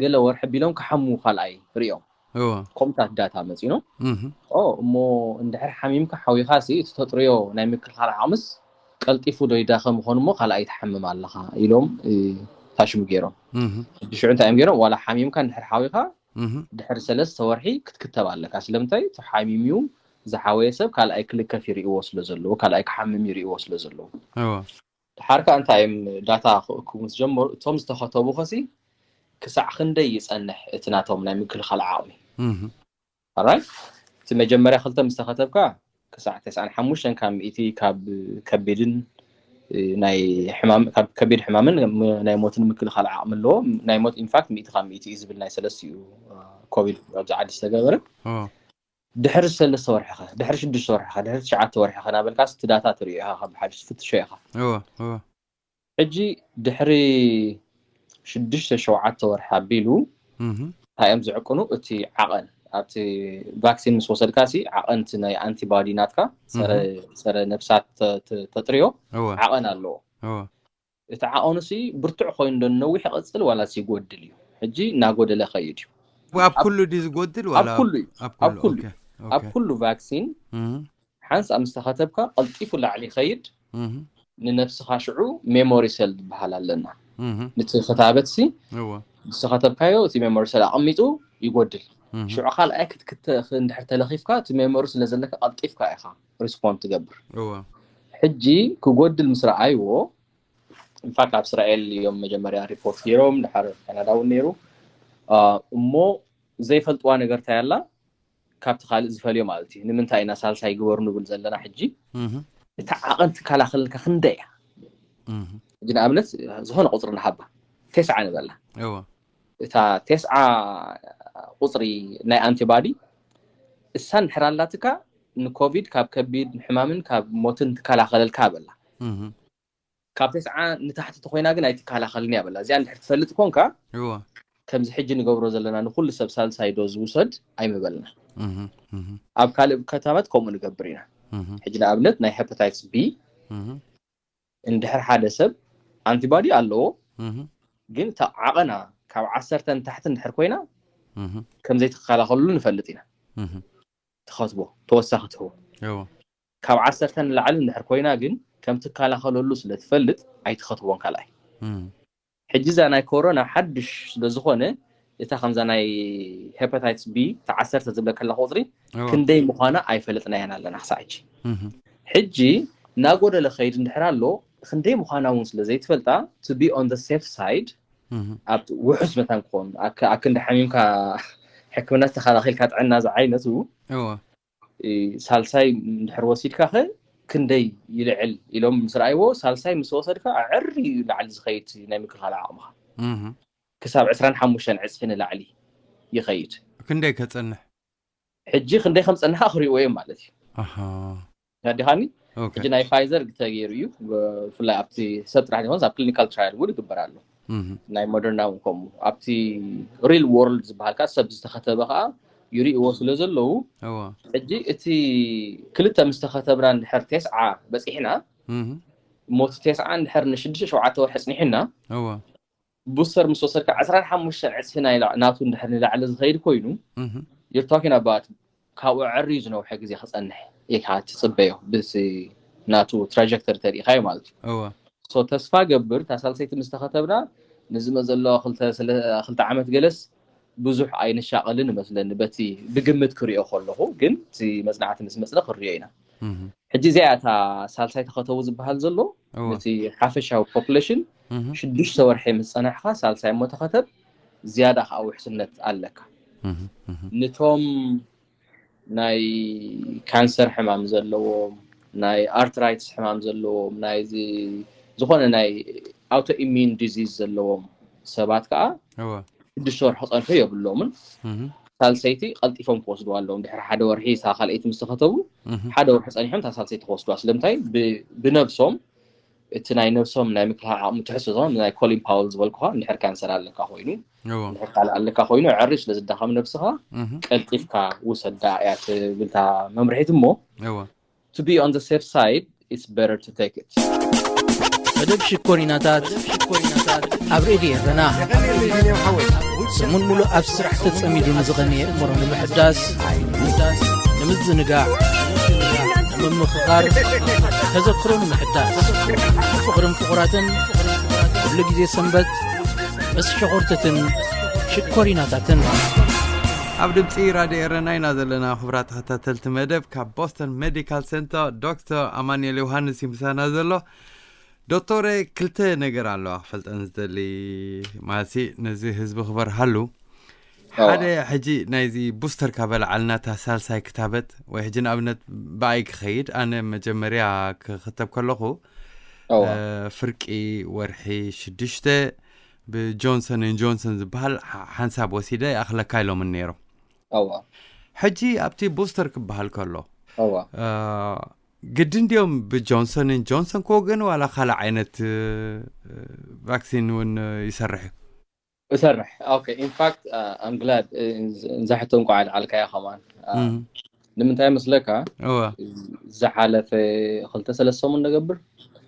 ገለ ወርሒ ቢሎም ክሓሙ ካልኣይ ሪኦም። ከምታት ዳታ መፂኖ እሞ እንድሕር ሓሚምካ ሓዊኻ ሲ እቲ ተጥርዮ ናይ ምክልኻል ዓቕምስ ቀልጢፉ ዶ ይዳኸም ይኾን እሞ ካልኣይ ትሓምም ኣለኻ ኢሎም ታሽሙ ገይሮም። ሽዑ እንታይ እዮም ገይሮም? ዋላ ሓሚምካ እንድሕር ሓዊኻ ድሕሪ ሰለስተ ወርሒ ክትክተብ ኣለካ። ስለምንታይ? እቲ ሓሚም እዩ ዝሓወየ ሰብ ካልኣይ ክልከፍ ይርእዎ ስለ ዘለዎ፣ ካልኣይ ክሓምም ይርእዎ ስለ ዘለዎ። ድሓር ከዓ እንታይ እዮም ዳታ ክእክቡ ምስ ጀመሩ፣ እቶም ዝተኸተቡ ኸሲ ክሳዕ ክንደይ ይጸንሕ እቲ ናቶም ናይ ምክልኻል ዓቕሚ? ራይት፣ እቲ መጀመርያ ክልተ ምስ ተኸተብካ ክሳዕ ተስዓን ሓሙሽተን ካብ ሚእቲ ካብ ከቢድን ናይ ሕማም ካብ ከቢድ ሕማምን ናይ ሞትን ምክልኻል ዓቕሚ ኣለዎ። ናይ ሞት ኢንፋክት ሚእቲ ካብ ሚእቲ እዩ ዝብል ናይ ሰለስቲኡ ኮቪድ ኣብዚ ዓዲ ዝተገበረ። ድሕሪ ሰለስተ ወርሒ ኸ፣ ድሕሪ ሽዱሽተ ወርሒ ኸ፣ ድሕሪ ትሽዓተ ወርሒ ኸ ናበልካስ እቲ ዳታ ትሪኦ ኢኻ፣ ካብ ሓድሽ ትፍትሾ ኢኻ። ሕጂ ድሕሪ ሽዱሽተ ሸውዓተ ወርሒ ኣቢሉ እንታይ እዮም ዝዕቅኑ? እቲ ዓቐን ኣብቲ ቫክሲን ምስ ወሰድካ ሲ ዓቐን እቲ ናይ ኣንቲባዲ ናትካ ጸረ ነብሳት ተጥርዮ ዓቐን ኣለዎ። እቲ ዓቐኑ ሲ ብርቱዕ ኮይኑ ዶ ነዊሕ ይቐጽል ዋላ ሲ ይጎድል እዩ? ሕጂ እናጎደለ ኸይድ እዩ። ኣብ ኩሉ ድዩ ዝጎድል ዋላ? ኣብ ኩሉ እዩ። ኣብ ኩሉ ቫክሲን ሓንሳእ ምስ ተኸተብካ ቀልጢፉ ላዕሊ ይኸይድ። ንነብስኻ ሽዑ ሜሞሪ ሰል ዝበሃል ኣለና። ነቲ ክታበት ሲ ምስ ተኸተብካዮ እቲ ሜሞሪ ሰል ኣቐሚጡ ይጎድል። ሽዑ ካልኣይ ክትክተ እንድሕር ተለኺፍካ እቲ ሜሞሪ ስለ ዘለካ ቀልጢፍካ ኢኻ ሪስፖንድ ትገብር። ሕጂ ክጎድል ምስ ረኣይዎ ኢንፋክት ኣብ እስራኤል እዮም መጀመርያ ሪፖርት ገይሮም፣ ድሓር ካናዳ እውን ነይሩ። እሞ ዘይፈልጥዋ ነገር እንታይ ኣላ? ካብቲ ካልእ ዝፈልዮ ማለት እዩ። ንምንታይ ኢና ሳልሳይ ግበሩ ንብል ዘለና ሕጂ? እታ ዓቐን ትከላኸለልካ ክንደይ እያ? ሕጂ ንኣብነት ዝኾነ ቁፅሪ ንሃባ፣ ቴስዓ ንበላ። እታ ቴስዓ ቁፅሪ ናይ ኣንቲባዲ እሳ እንድሕር ኣላትካ ንኮቪድ ካብ ከቢድ ሕማምን ካብ ሞትን ትከላኸለልካ በላ። ካብ ተስዓ ንታሕቲ ተኮይና ግን ኣይትከላኸልን እያ በላ። እዚኣ እንድሕር ትፈልጥ ኮንካ፣ ከምዚ ሕጂ ንገብሮ ዘለና ንኩሉ ሰብ ሳልሳይ ዶዝ ዝውሰድ ኣይምበልና። ኣብ ካልእ ከተማት ከምኡ ንገብር ኢና። ሕጂ ንኣብነት ናይ ሄፓታይትስ ቢ እንድሕር ሓደ ሰብ ኣንቲባዲ ኣለዎ፣ ግን እታ ዓቐና ካብ ዓሰርተ ንታሕቲ እንድሕር ኮይና ከም ዘይትከላኸልሉ ንፈልጥ ኢና። ትኸትቦ፣ ተወሳኺ ትህቦ። ካብ ዓሰርተ ንላዕሊ እንድሕር ኮይና ግን ከም ትከላኸለሉ ስለ ትፈልጥ ኣይትኸትቦን ካልኣይ። ሕጂ እዛ ናይ ኮሮና ሓድሽ ስለ ዝኾነ እታ ከምዛ ናይ ሄፓታይትስ ቢ እታ ዓሰርተ ዝብለካ ኣለኹ ቁፅሪ ክንደይ ምዃና ኣይፈለጥናያን ኣለና ክሳዕ ሕጂ። ሕጂ እናጎደለ ከይድ እንድሕር ኣሎ ክንደይ ምዃና እውን ስለ ዘይትፈልጣ to be on the safe side ኣብ ውሑስ መታን ክኾን ኣብ ክንዲ ሓሚምካ ሕክምና ዝተኸላኺልካ ጥዕና ዝዓይነቱ ሳልሳይ እንድሕር ወሲድካ ከ ክንደይ ይልዕል ኢሎም ምስ ረኣይዎ፣ ሳልሳይ ምስ ወሰድካ ኣዕሪ እዩ ላዕሊ ዝኸይድ ናይ ምክልኻል ዓቕምኻ። ክሳብ ዕስራን ሓሙሽተን ዕፅፊ ንላዕሊ ይኸይድ። ክንደይ ከፀንሕ? ሕጂ ክንደይ ከም ፀንሓ ክሪእዎ እዮም ማለት እዩ። ኣዲኻኒ ሕጂ ናይ ፋይዘር ተገይሩ እዩ። ብፍላይ ኣብቲ ሰብ ጥራሕ ዘይኮነስ ኣብ ክሊኒካል ትራያል እውን ይግበር ኣሎ። ናይ ሞደርና እውን ከምኡ ኣብቲ ሪል ወርልድ ዝበሃል ከዓ ሰብ ዝተኸተበ ከዓ ይርእዎ ስለ ዘለዉ፣ ሕጂ እቲ ክልተ ምስ ተኸተብና እንድሕር ቴስዓ በፂሕና፣ እሞ እቲ ቴስዓ እንድሕር ንሽዱሽተ ሸውዓተ ወርሒ ኣፅኒሑና፣ ቡስተር ምስ ወሰድካ ዕስራን ሓሙሽተን ዕፅፊ ናይ ናቱ እንድሕር ንላዕሊ ዝኸይድ ኮይኑ፣ you're talking about ካብኡ ኣዕርዩ ዝነውሐ ግዜ ክፀንሕ ኢልካ ትፅበዮ፣ ብዚ ናቱ ትራጀክተሪ ተሪኢኻዮ ማለት እዩ። ሶ ተስፋ ገብር እታ ሳልሰይቲ ምስ ተኸተብና ንዝመ ዘሎ ክልተ ዓመት ገለስ ብዙሕ ኣይንሻቐልን እመስለኒ፣ በቲ ብግምት ክሪኦ ከለኹ። ግን እቲ መፅናዕቲ ምስ መፅና ክንሪኦ ኢና። ሕጂ እዚኣ እታ ሳልሳይ ተኸተቡ ዝበሃል ዘሎ ነቲ ሓፈሻዊ ፖፕሌሽን ሽዱሽተ ወርሒ ምስ ፀናሕካ ሳልሳይ እሞ ተኸተብ ዝያዳ ከዓ ውሕስነት ኣለካ። ንቶም ናይ ካንሰር ሕማም ዘለዎም፣ ናይ ኣርትራይትስ ሕማም ዘለዎም፣ ናይ ዝኾነ ናይ ኣውቶ ኢሚን ዲዚዝ ዘለዎም ሰባት ከዓ ሽዱሽተ ወርሒ ክፀንሑ የብሎምን። ሳልሰይቲ ቀልጢፎም ክወስድዋ ኣለዎም። ድሕሪ ሓደ ወርሒ እታ ካልኣይቲ ምስ ተኸተቡ ሓደ ወርሒ ፀኒሖም እታ ሳልሰይቲ ክወስድዋ። ስለምንታይ? ብነብሶም እቲ ናይ ነብሶም ናይ ምክልኻል ዓቕሚ ትሕት ስለ ዝኾነ፣ ናይ ኮሊን ፓወል ዝበልኩኻ፣ እንድሕር ካንሰር ኣለካ ኮይኑ፣ እንድሕር ካልእ ኣለካ ኮይኑ፣ ኣዕሪ ስለ ዝዳኸም ነብስኻ ቀልጢፍካ ውሰዳ እያ ትብል እታ መምርሒት። እሞ to be on the safe side, it's better to take it። መደብ ሽኮሪናታት ኣብ ሬድዮ ኤረና ሰሙን ሙሉእ ኣብ ስራሕ ተጸሚዱ ንዝቐነየ እምሮ ንምሕዳስ፣ ንምዝንጋዕ፣ ንምምኽኻር፣ ተዘክሮ ንምሕዳስ፣ ፍቕርን ፍቑራትን ኩሉ ግዜ ሰንበት ምስ ሸኾርትትን ሽኮሪናታትን። ኣብ ድምፂ ራድዮ ኤረና ኢና ዘለና። ክቡራት ተኸታተልቲ መደብ ካብ ቦስተን ሜዲካል ሴንተር ዶክተር ኣማኑኤል ዮሃንስ እዩ ምሳና ዘሎ። ዶክተረ፣ ክልተ ነገር ኣለዋ ክፈልጠን ዝደሊ፣ ማለትሲ ነዚ ህዝቢ ክበርሃሉ። ሓደ ሕጂ ናይዚ ቡስተር ካበልዓልና እታ ሳልሳይ ክታበት ወይ ሕጂ ንኣብነት ብኣይ ክኸይድ፣ ኣነ መጀመርያ ክኽተብ ከለኹ ፍርቂ ወርሒ ሽዱሽተ ብጆንሰን ን ጆንሰን ዝበሃል ሓንሳብ ወሲደ ይኣኽለካ ኢሎምን ነይሮም። ሕጂ ኣብቲ ቡስተር ክበሃል ከሎ ግድን ድዮም ብጆንሰን ን ጆንሰን ክወግእን ዋላ ካልእ ዓይነት ቫክሲን እውን ይሰርሕ እዩ? ይሰርሕ። ኦኬ፣ ኢንፋክት ኣም ግላድ እዛ ሕቶ እንቋዕ ኣልዓልካያ ከማን። ንምንታይ መስለካ? ዝሓለፈ ክልተ ሰለስተ ሰሙን ነገብር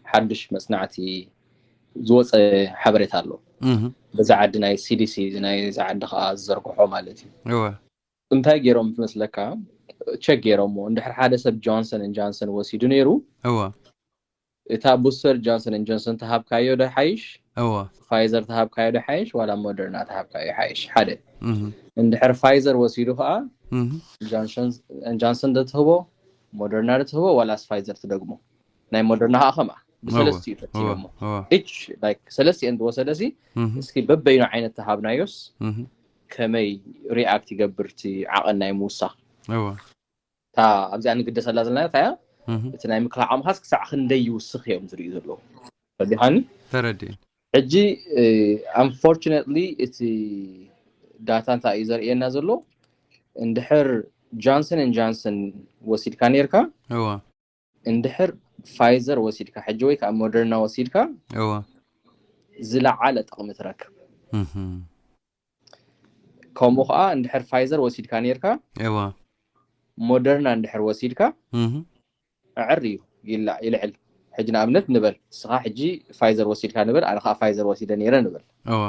ሓድሽ መጽናዕቲ ዝወፀ ሓበሬታ ኣሎ። በዛ ዓዲ ናይ ሲዲሲ ናይዛ ዓዲ ከዓ ዝዘርግሖ ማለት እዩ። እንታይ ገይሮም ትመስለካ? ቸክ ገይሮምዎ። እንድሕር ሓደ ሰብ ጆንሰን ን ጃንሰን ወሲዱ ነይሩ፣ እታ ቡስተር ጆንሰን ን ጆንሰን ተሃብካዮ ዶ ሓይሽ? ፋይዘር ተሃብካዮ ዶ ሓይሽ? ዋላ ሞደርና ተሃብካዮ ሓይሽ? ሓደ። እንድሕር ፋይዘር ወሲዱ ከዓ ጃንሰን ዶ ትህቦ፣ ሞደርና ዶ ትህቦ፣ ዋላስ ፋይዘር ትደግሞ? ናይ ሞደርና ከዓ ከምኣ ብሰለስቲኡ ፈቲኖሞ። ኢች ላይክ ሰለስቲኤን ዝወሰደ ሲ እስኪ በበይኑ ዓይነት ተሃብናዮስ ከመይ ሪኣክት ይገብር እቲ ዓቐን ናይ ምውሳኽ? እታ ኣብዚኣ ንግደሰላ ዘለና እንታይ እያ? እቲ ናይ ምክልኻል ዓቕምኻስ ክሳዕ ክንደይ ይውስኽ እዮም ዝርእዩ ዘለዉ። ረዲኻኒ? ተረዲእ። ሕጂ ኣንፎርቹነትሊ እቲ ዳታ እንታይ እዩ ዘርእየና ዘሎ? እንድሕር ጃንሰን ን ጃንሰን ወሲድካ ነይርካ፣ እዋ። እንድሕር ፋይዘር ወሲድካ ሕጂ ወይ ከዓ ሞደርና ወሲድካ፣ እዋ። ዝለዓለ ጥቕሚ ትረክብ። እህ። ከምኡ ከዓ እንድሕር ፋይዘር ወሲድካ ነይርካ፣ እዋ። ሞደርና እንድሕር ወሲድካ፣ እህ። ኣዕር እዩ ይላ- ይልዕል። ሕጂ ንኣብነት ንበል እስኻ ሕጂ ፋይዘር ወሲድካ ንበል፣ ኣነ ከዓ ፋይዘር ወሲደ ነይረ ንበል። እዋ።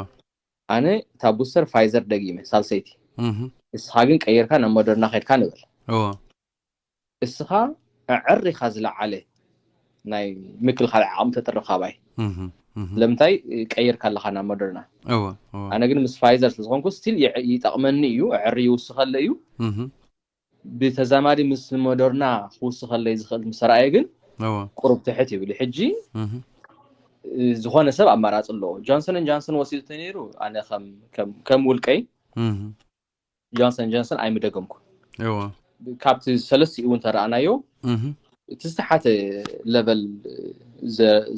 ኣነ እታ ቡስተር ፋይዘር ደጊመ ሳልሰይቲ፣ እህ። እስኻ ግን ቀይርካ ናብ ሞደርና ከድካ ንበል። እዋ። እስኻ ኣዕር ኢኻ ዝለዓለ ናይ ምክልኻል ዓቕሚ ተጥርፍ ካባይ። እህ፣ እህ። ስለምንታይ ቀይርካ ኣለኻ ናብ ሞደርና? እዋ፣ እዋ። ኣነ ግን ምስ ፋይዘር ስለዝኾንኩ ስቲል ይጠቕመኒ እዩ፣ ኣዕር ይውስኸለ እዩ። እህ። ብተዛማዲ ምስ ሞደርና ክውስኸለይ ዝኽእል ምስ ረኣየ ግን እዋ። ቁሩብ ትሕት ይብል። ሕጂ እህ። ዝኾነ ሰብ ኣማራፂ ኣለዎ። ጆንሰን ን ጆንሰን ወሲዱ ተነይሩ ኣነ ከም- ከም- ከም ውልቀይ እህ። ጆንሰን ጆንሰን ኣይምደገምኩ። እዋ። ካብቲ ሰለስቲኡ እውን ተረኣናዮ እቲ ዝተሓተ ለቨል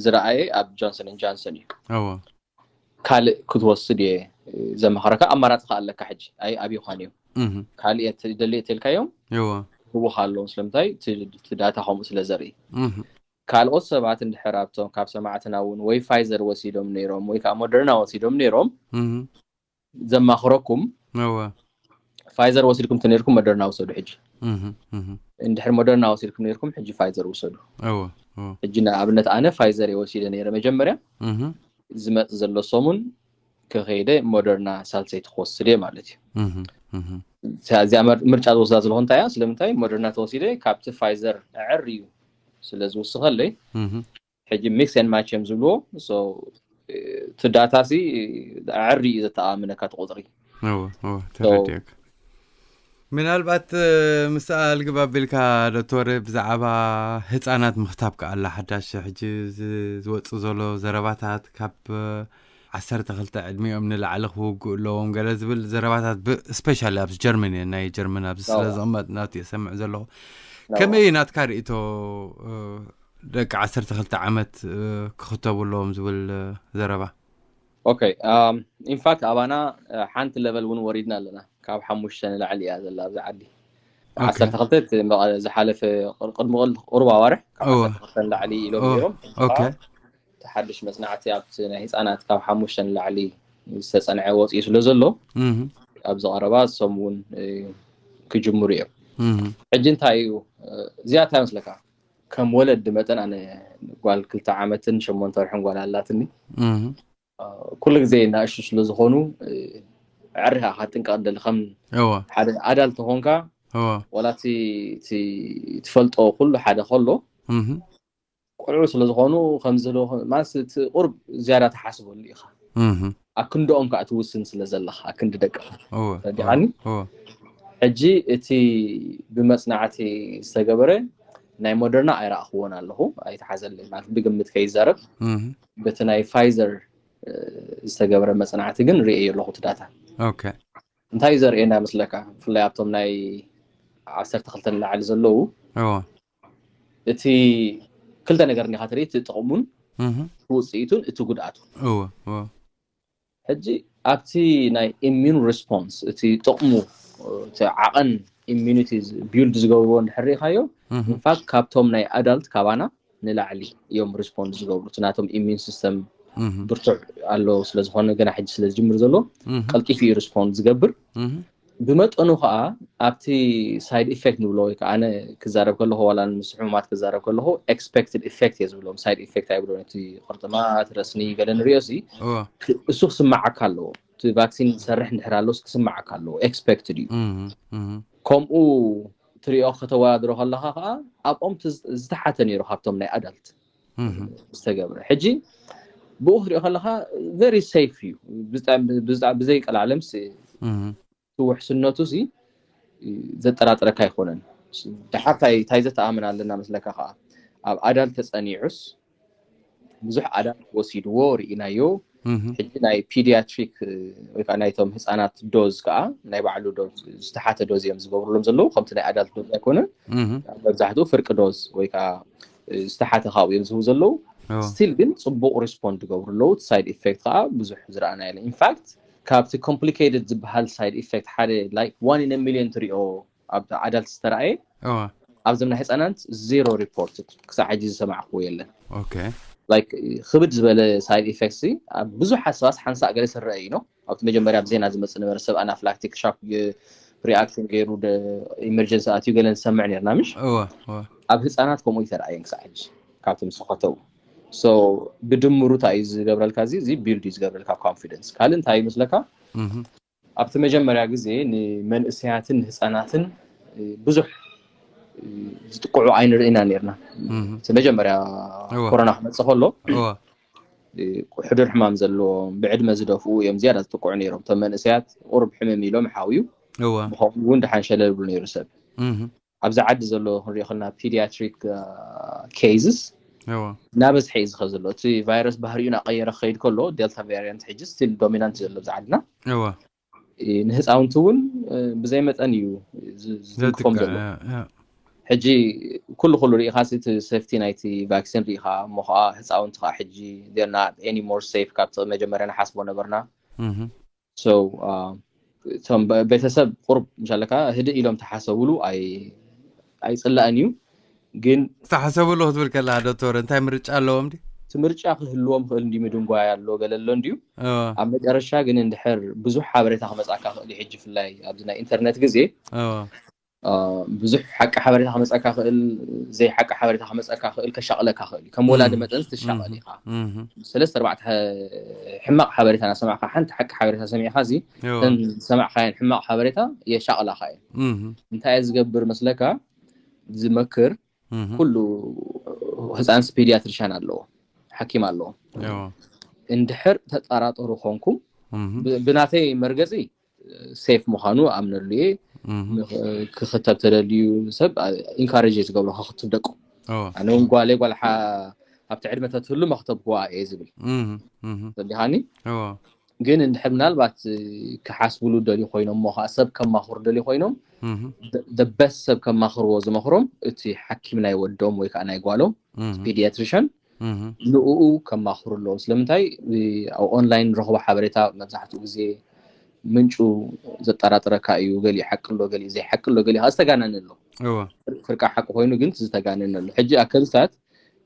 ዝረኣየ ኣብ ጆንሰን ን ጃንሰን እዩ። ካልእ ክትወስድ እየ ዘማኽረካ። ኣማራፂ ከ ኣለካ ሕጂ። ኣይ ኣብዩኻን እዮም። ካልእ እየ ትደሊ እተልካዮም ህቡኻ ኣለዎም። ስለምንታይ? እቲ ዳታ ከምኡ ስለ ዘርኢ። ካልኦት ሰባት እንድሕር ኣብቶም ካብ ሰማዕትና እውን ወይ ፋይዘር ወሲዶም ነይሮም ወይ ከዓ ሞደርና ወሲዶም ነይሮም ዘማኽረኩም። ፋይዘር ወሲድኩም ተነይርኩም ሞደርና ውሰዱ ሕጂ። እንድሕር ሞደርና ወሲድኩም ነይርኩም ሕጂ ፋይዘር ውሰዱ። ሕጂ ንኣብነት ኣነ ፋይዘር እየ ወሲደ ነይረ መጀመርያ። ዝመፅ ዘሎ ሰሙን ከኸይደ ሞደርና ሳልሰይቲ ክወስድ እየ ማለት እዩ። እዚኣ ምርጫ ዝወስዳ ዘለኹ እንታይ እያ? ስለምንታይ ሞደርና ተወሲደ ካብቲ ፋይዘር ዕር እዩ ስለ ዝውስኸለይ ሕጂ ሚክስ ን ማች እዮም ዝብልዎ። እቲ ዳታ ሲ ዕር እዩ ዘተኣምነካ እቲ ቁፅሪ። ተረዲእካ። ምናልባት ምስኣ ልግብ ኣቢልካ ዶክተር ብዛዕባ ህፃናት ምክታብ ከኣላ ሓዳሽ ሕጂ ዝወፁ ዘሎ ዘረባታት ካብ ዓሰርተ ክልተ ዕድሚኦም ንላዕሊ ክውግኡ ኣለዎም ገለ ዝብል ዘረባታት ስፔሻሊ ኣብዚ ጀርመን እየ ናይ ጀርመን ኣብዚ ስለ ዝቕመጥ ናብቲ እየ ሰምዕ ዘለኹ። ከመይ ናትካ ርእቶ ደቂ ዓሰርተ ክልተ ዓመት ክኽተቡ ኣለዎም ዝብል ዘረባ? ኦኬ ኢንፋክት ኣባና ሓንቲ ለቨል እውን ወሪድና ኣለና። ካብ ሓሙሽተ ንላዕሊ እያ ዘላ ኣብዚ ዓዲ። ዓሰርተ ክልተ ዝሓለፈ ቅድሚ ቁሩብ ኣዋርሕ ካብ ዓሰርተ ክልተ ንላዕሊ ኢሎም ነይሮም። እቲ ሓድሽ መፅናዕቲ ኣብቲ ናይ ህፃናት ካብ ሓሙሽተ ንላዕሊ ዝተፀንዐ ወፂኡ ስለ ዘሎ ኣብዚ ቀረባ እሶም እውን ክጅምሩ እዮም። ሕጂ እንታይ እዩ እዚኣ እንታይ መስለካ? ከም ወለዲ መጠን ኣነ ጓል ክልተ ዓመትን ሸሞንተ ወርሕን ጓል ኣላትኒ። ኩሉ ግዜ እናእሹ ስለ ዝኾኑ ዕሪኻ ካትጥንቀቕ ደሊ ከም ሓደ ኣዳል ተኾንካ ወላ ትፈልጦ ኩሉ ሓደ ከሎ ቆልዑ ስለ ዝኾኑ ከምዚ ማለት እቲ ቁርብ ዝያዳ ተሓስበሉ ኢኻ። ኣብ ክንድኦም ከዓ ትውስን ስለ ዘለኻ ኣብ ክንዲ ደቅኻ ረዲኻኒ። ሕጂ እቲ ብመፅናዕቲ ዝተገበረ ናይ ሞደርና ኣይረኣኽዎን ኣለኹ ኣይተሓዘለይ ማለት ብግምት ከይዛረብ በቲ ናይ ፋይዘር ዝተገበረ መፅናዕቲ ግን ርእየ ኣለኹ እቲ ዳታ። እንታይ እዩ ዘርእየና መስለካ? ብፍላይ ኣብቶም ናይ ዓሰርተ ክልተ ንላዕሊ ዘለዉ እቲ ክልተ ነገር እኒኻ ትርኢ፣ እቲ ጥቕሙን ውፅኢቱን እቲ ጉድኣቱ። ሕጂ ኣብቲ ናይ ኢሚዩን ሪስፖንስ እቲ ጥቕሙ እቲ ዓቐን ኢሚዩኒቲ ቢልድ ዝገብርዎ እንድሕር ርኢኻዮ ኢንፋክት ካብቶም ናይ ኣዳልት ካባና ንላዕሊ እዮም ሪስፖንድ ዝገብሩ። እቲ ናቶም ኢሚዩን ሲስተም ብርቱዕ ኣሎ ስለ ዝኾነ ገና ሕጂ ስለ ዝጅምር ዘሎ ቀልጢፉ እዩ ሪስፖንድ ዝገብር። ብመጠኑ ከዓ ኣብቲ ሳይድ ኢፌክት ንብሎ ወይ ከዓ ኣነ ክዛረብ ከለኹ ዋላ ምስ ሕሙማት ክዛረብ ከለኹ ኤክስፔክትድ ኢፌክት እየ ዝብሎም። ሳይድ ኢፌክት ኣይብሎን። እቲ ቅርጥማት ረስኒ ገለ ንሪኦ ሲ እሱ ክስማዓካ ኣለዎ። እቲ ቫክሲን ዝሰርሕ እንድሕር ኣሎስ ክስማዓካ ኣለዎ። ኤክስፔክትድ እዩ። ከምኡ ትሪኦ ከተወዳድሮ ከለካ ከዓ ኣብኦም ዝተሓተ ነይሩ ካብቶም ናይ ኣዳልት ዝተገብረ። ሕጂ ብኡ ክትሪኦ ከለካ ቨሪ ሴፍ እዩ። ብዘይ ቀላለም ውሕስነቱ ሲ ዘጠራጥረካ ኣይኮነን። ድሓር ታይ ዘተኣምን ኣለና መስለካ ከዓ ኣብ ኣዳልት ተፀኒዑስ ብዙሕ ኣዳልት ወሲድዎ ርኢናዮ። ሕጂ ናይ ፒዲያትሪክ ወይ ከዓ ናይቶም ህፃናት ዶዝ ከዓ ናይ ባዕሉ ዶዝ ዝተሓተ ዶዝ እዮም ዝገብሩሎም ዘለዉ። ከምቲ ናይ ኣዳልት ዶዝ ኣይኮነን። መብዛሕትኡ ፍርቂ ዶዝ ወይ ከዓ ዝተሓተ ካብኡ እዮም ዝህቡ ዘለዉ። ስቲል ግን ፅቡቅ ሪስፖንድ ዝገብሩ ኣለዉ። ሳይድ ኢፌክት ከዓ ብዙሕ ዝረኣና የለን። ኢንፋክት ካብቲ ኮምፕሊኬትድ ዝበሃል ሳይድ ኢፌክት ሓደ ላይክ ዋን ኢን ሚሊዮን ትሪኦ ኣብ ኣዳልት ዝተረኣየ ኣብዞም ናይ ህፃናት ዜሮ ሪፖርት ክሳብ ሕጂ ዝሰማዕክዎ የለን። ክብድ ዝበለ ሳይድ ኢፌክት ኣብ ብዙሓት ሰባት ሓንሳእ ገለ ዝረአ እዩ ነው። ኣብቲ መጀመርያ ኣብ ዜና ዝመፅእ ነበረ ሰብ ኣናፍላክቲክ ሻክ ሪኣክሽን ገይሩ ኢመርጀንሲ ኣትዩ ገለ ንሰምዕ ነርና ምሽ። ኣብ ህፃናት ከምኡ ይተረኣየን ክሳብ ሕጂ ካብቶም ዝተኸተቡ። ብድምሩ እንታይ እዩ ዝገብረልካ? እዚ ቢልድ እዩ ዝገብረልካ ኮንፊደንስ። ካልእ እንታይ ይመስለካ? ኣብቲ መጀመርያ ግዜ ንመንእሰያትን ንህፃናትን ብዙሕ ዝጥቅዑ ኣይንርእና ነርና። እቲ መጀመርያ ኮሮና ክመፅእ ከሎ ሕዱር ሕማም ዘለዎም ብዕድመ ዝደፍኡ እዮም ዝያዳ ዝጥቅዑ ነይሮም። እቶም መንእሰያት ቁሩብ ሕምም ኢሎም ሓውዩ ብኸምኡ እውን ደሓን ሸለል ብሉ ነይሩ ሰብ። ኣብዚ ዓዲ ዘሎ ክንሪኦ ከለና ፒዲያትሪክ ኬዝስ እናበዝሐ እዩ ዝኸ ዘሎ። እቲ ቫይረስ ባህሪኡ እናቀየረ ክኸይድ ከሎ ዴልታ ቫሪያንት ሕጂ ስቲል ዶሚናንት ዘሎ ኣብዚ ዓድና ንህፃውንቲ እውን ብዘይ መጠን እዩ ዝትንክፎም ዘሎ። ሕጂ ኩሉ ኩሉ ርኢኻ እቲ ሴፍቲ ናይቲ ቫክሲን ርኢኻ እሞ ከዓ ህፃውንቲ ከዓ ሕጂ not any more safe ካብቲ መጀመርያ ንሓስቦ ነበርና። እቶም ቤተሰብ ቁርብ ምሻለካ ህድእ ኢሎም ተሓሰብሉ ኣይፅላእን እዩ። ግን ዝተሓሰብሉ ክትብል ከለካ ዶክተር እንታይ ምርጫ ኣለዎም? ዲ እቲ ምርጫ ክህልዎም ክእል እንዲ ምድንጓይ ኣሎ ገለ ኣሎ እንዲዩ። ኣብ መጨረሻ ግን እንድሕር ብዙሕ ሓበሬታ ክመፅኣካ ክእል እዩ። ሕጂ ፍላይ ኣብዚ ናይ ኢንተርነት ግዜ ብዙሕ ሓቂ ሓበሬታ ክመፀካ ክእል፣ ዘይሓቂ ሓበሬታ ክመፀካ ክእል፣ ከሻቕለካ ክእል እዩ። ከም ወላዲ መጠን ትሻቐል ኢኻ። ሰለስተ ኣርባዕተ ሕማቕ ሓበሬታ እናሰማዕካ ሓንቲ ሓቂ ሓበሬታ ሰሚዕካ እዚ እተን ዝሰማዕካየን ሕማቕ ሓበሬታ የሻቕላካ እየን። እንታይ እየ ዝገብር መስለካ? ዝመክር ኩሉ ህፃንስ ፔዲያትሪሻን ኣለዎ፣ ሓኪም ኣለዎ። እንድሕር ተጠራጠሩ ኮንኩም ብናተይ መርገፂ ሴፍ ምዃኑ ኣምነሉ እየ። ክኽተብ ተደልዩ ሰብ ኢንካሬጅ እየ ዝገብሮ ከኽትብ ደቁ። ኣነ እውን ጓለይ ጓል ኣብቲ ዕድመ ተትህሉ መኽተብክዋ እየ ዝብል። ተዲኻኒ ግን እንድሕር ምናልባት ክሓስብሉ ደልዩ ኮይኖም እሞ ከዓ ሰብ ከማኽሩ ደልዩ ኮይኖም በስ ሰብ ከማኽርዎ ዝመኽሮም እቲ ሓኪም ናይ ወዶም ወይ ከዓ ናይ ጓሎም ፔዲያትሪሻን ንኡ ከማኽሩ ኣለዎም። ስለምንታይ ኣብ ኦንላይን ረኽቦ ሓበሬታ መብዛሕትኡ ግዜ ምንጩ ዘጠራጥረካ እዩ። ገሊኡ ሓቂ ኣሎ፣ ገሊኡ ዘይሓቂ ኣሎ፣ ገሊኡ ዝተጋነነ ኣሎ። ፍርቃ ሓቂ ኮይኑ ግን ዝተጋነነ ኣሎ። ሕጂ ኣከልታት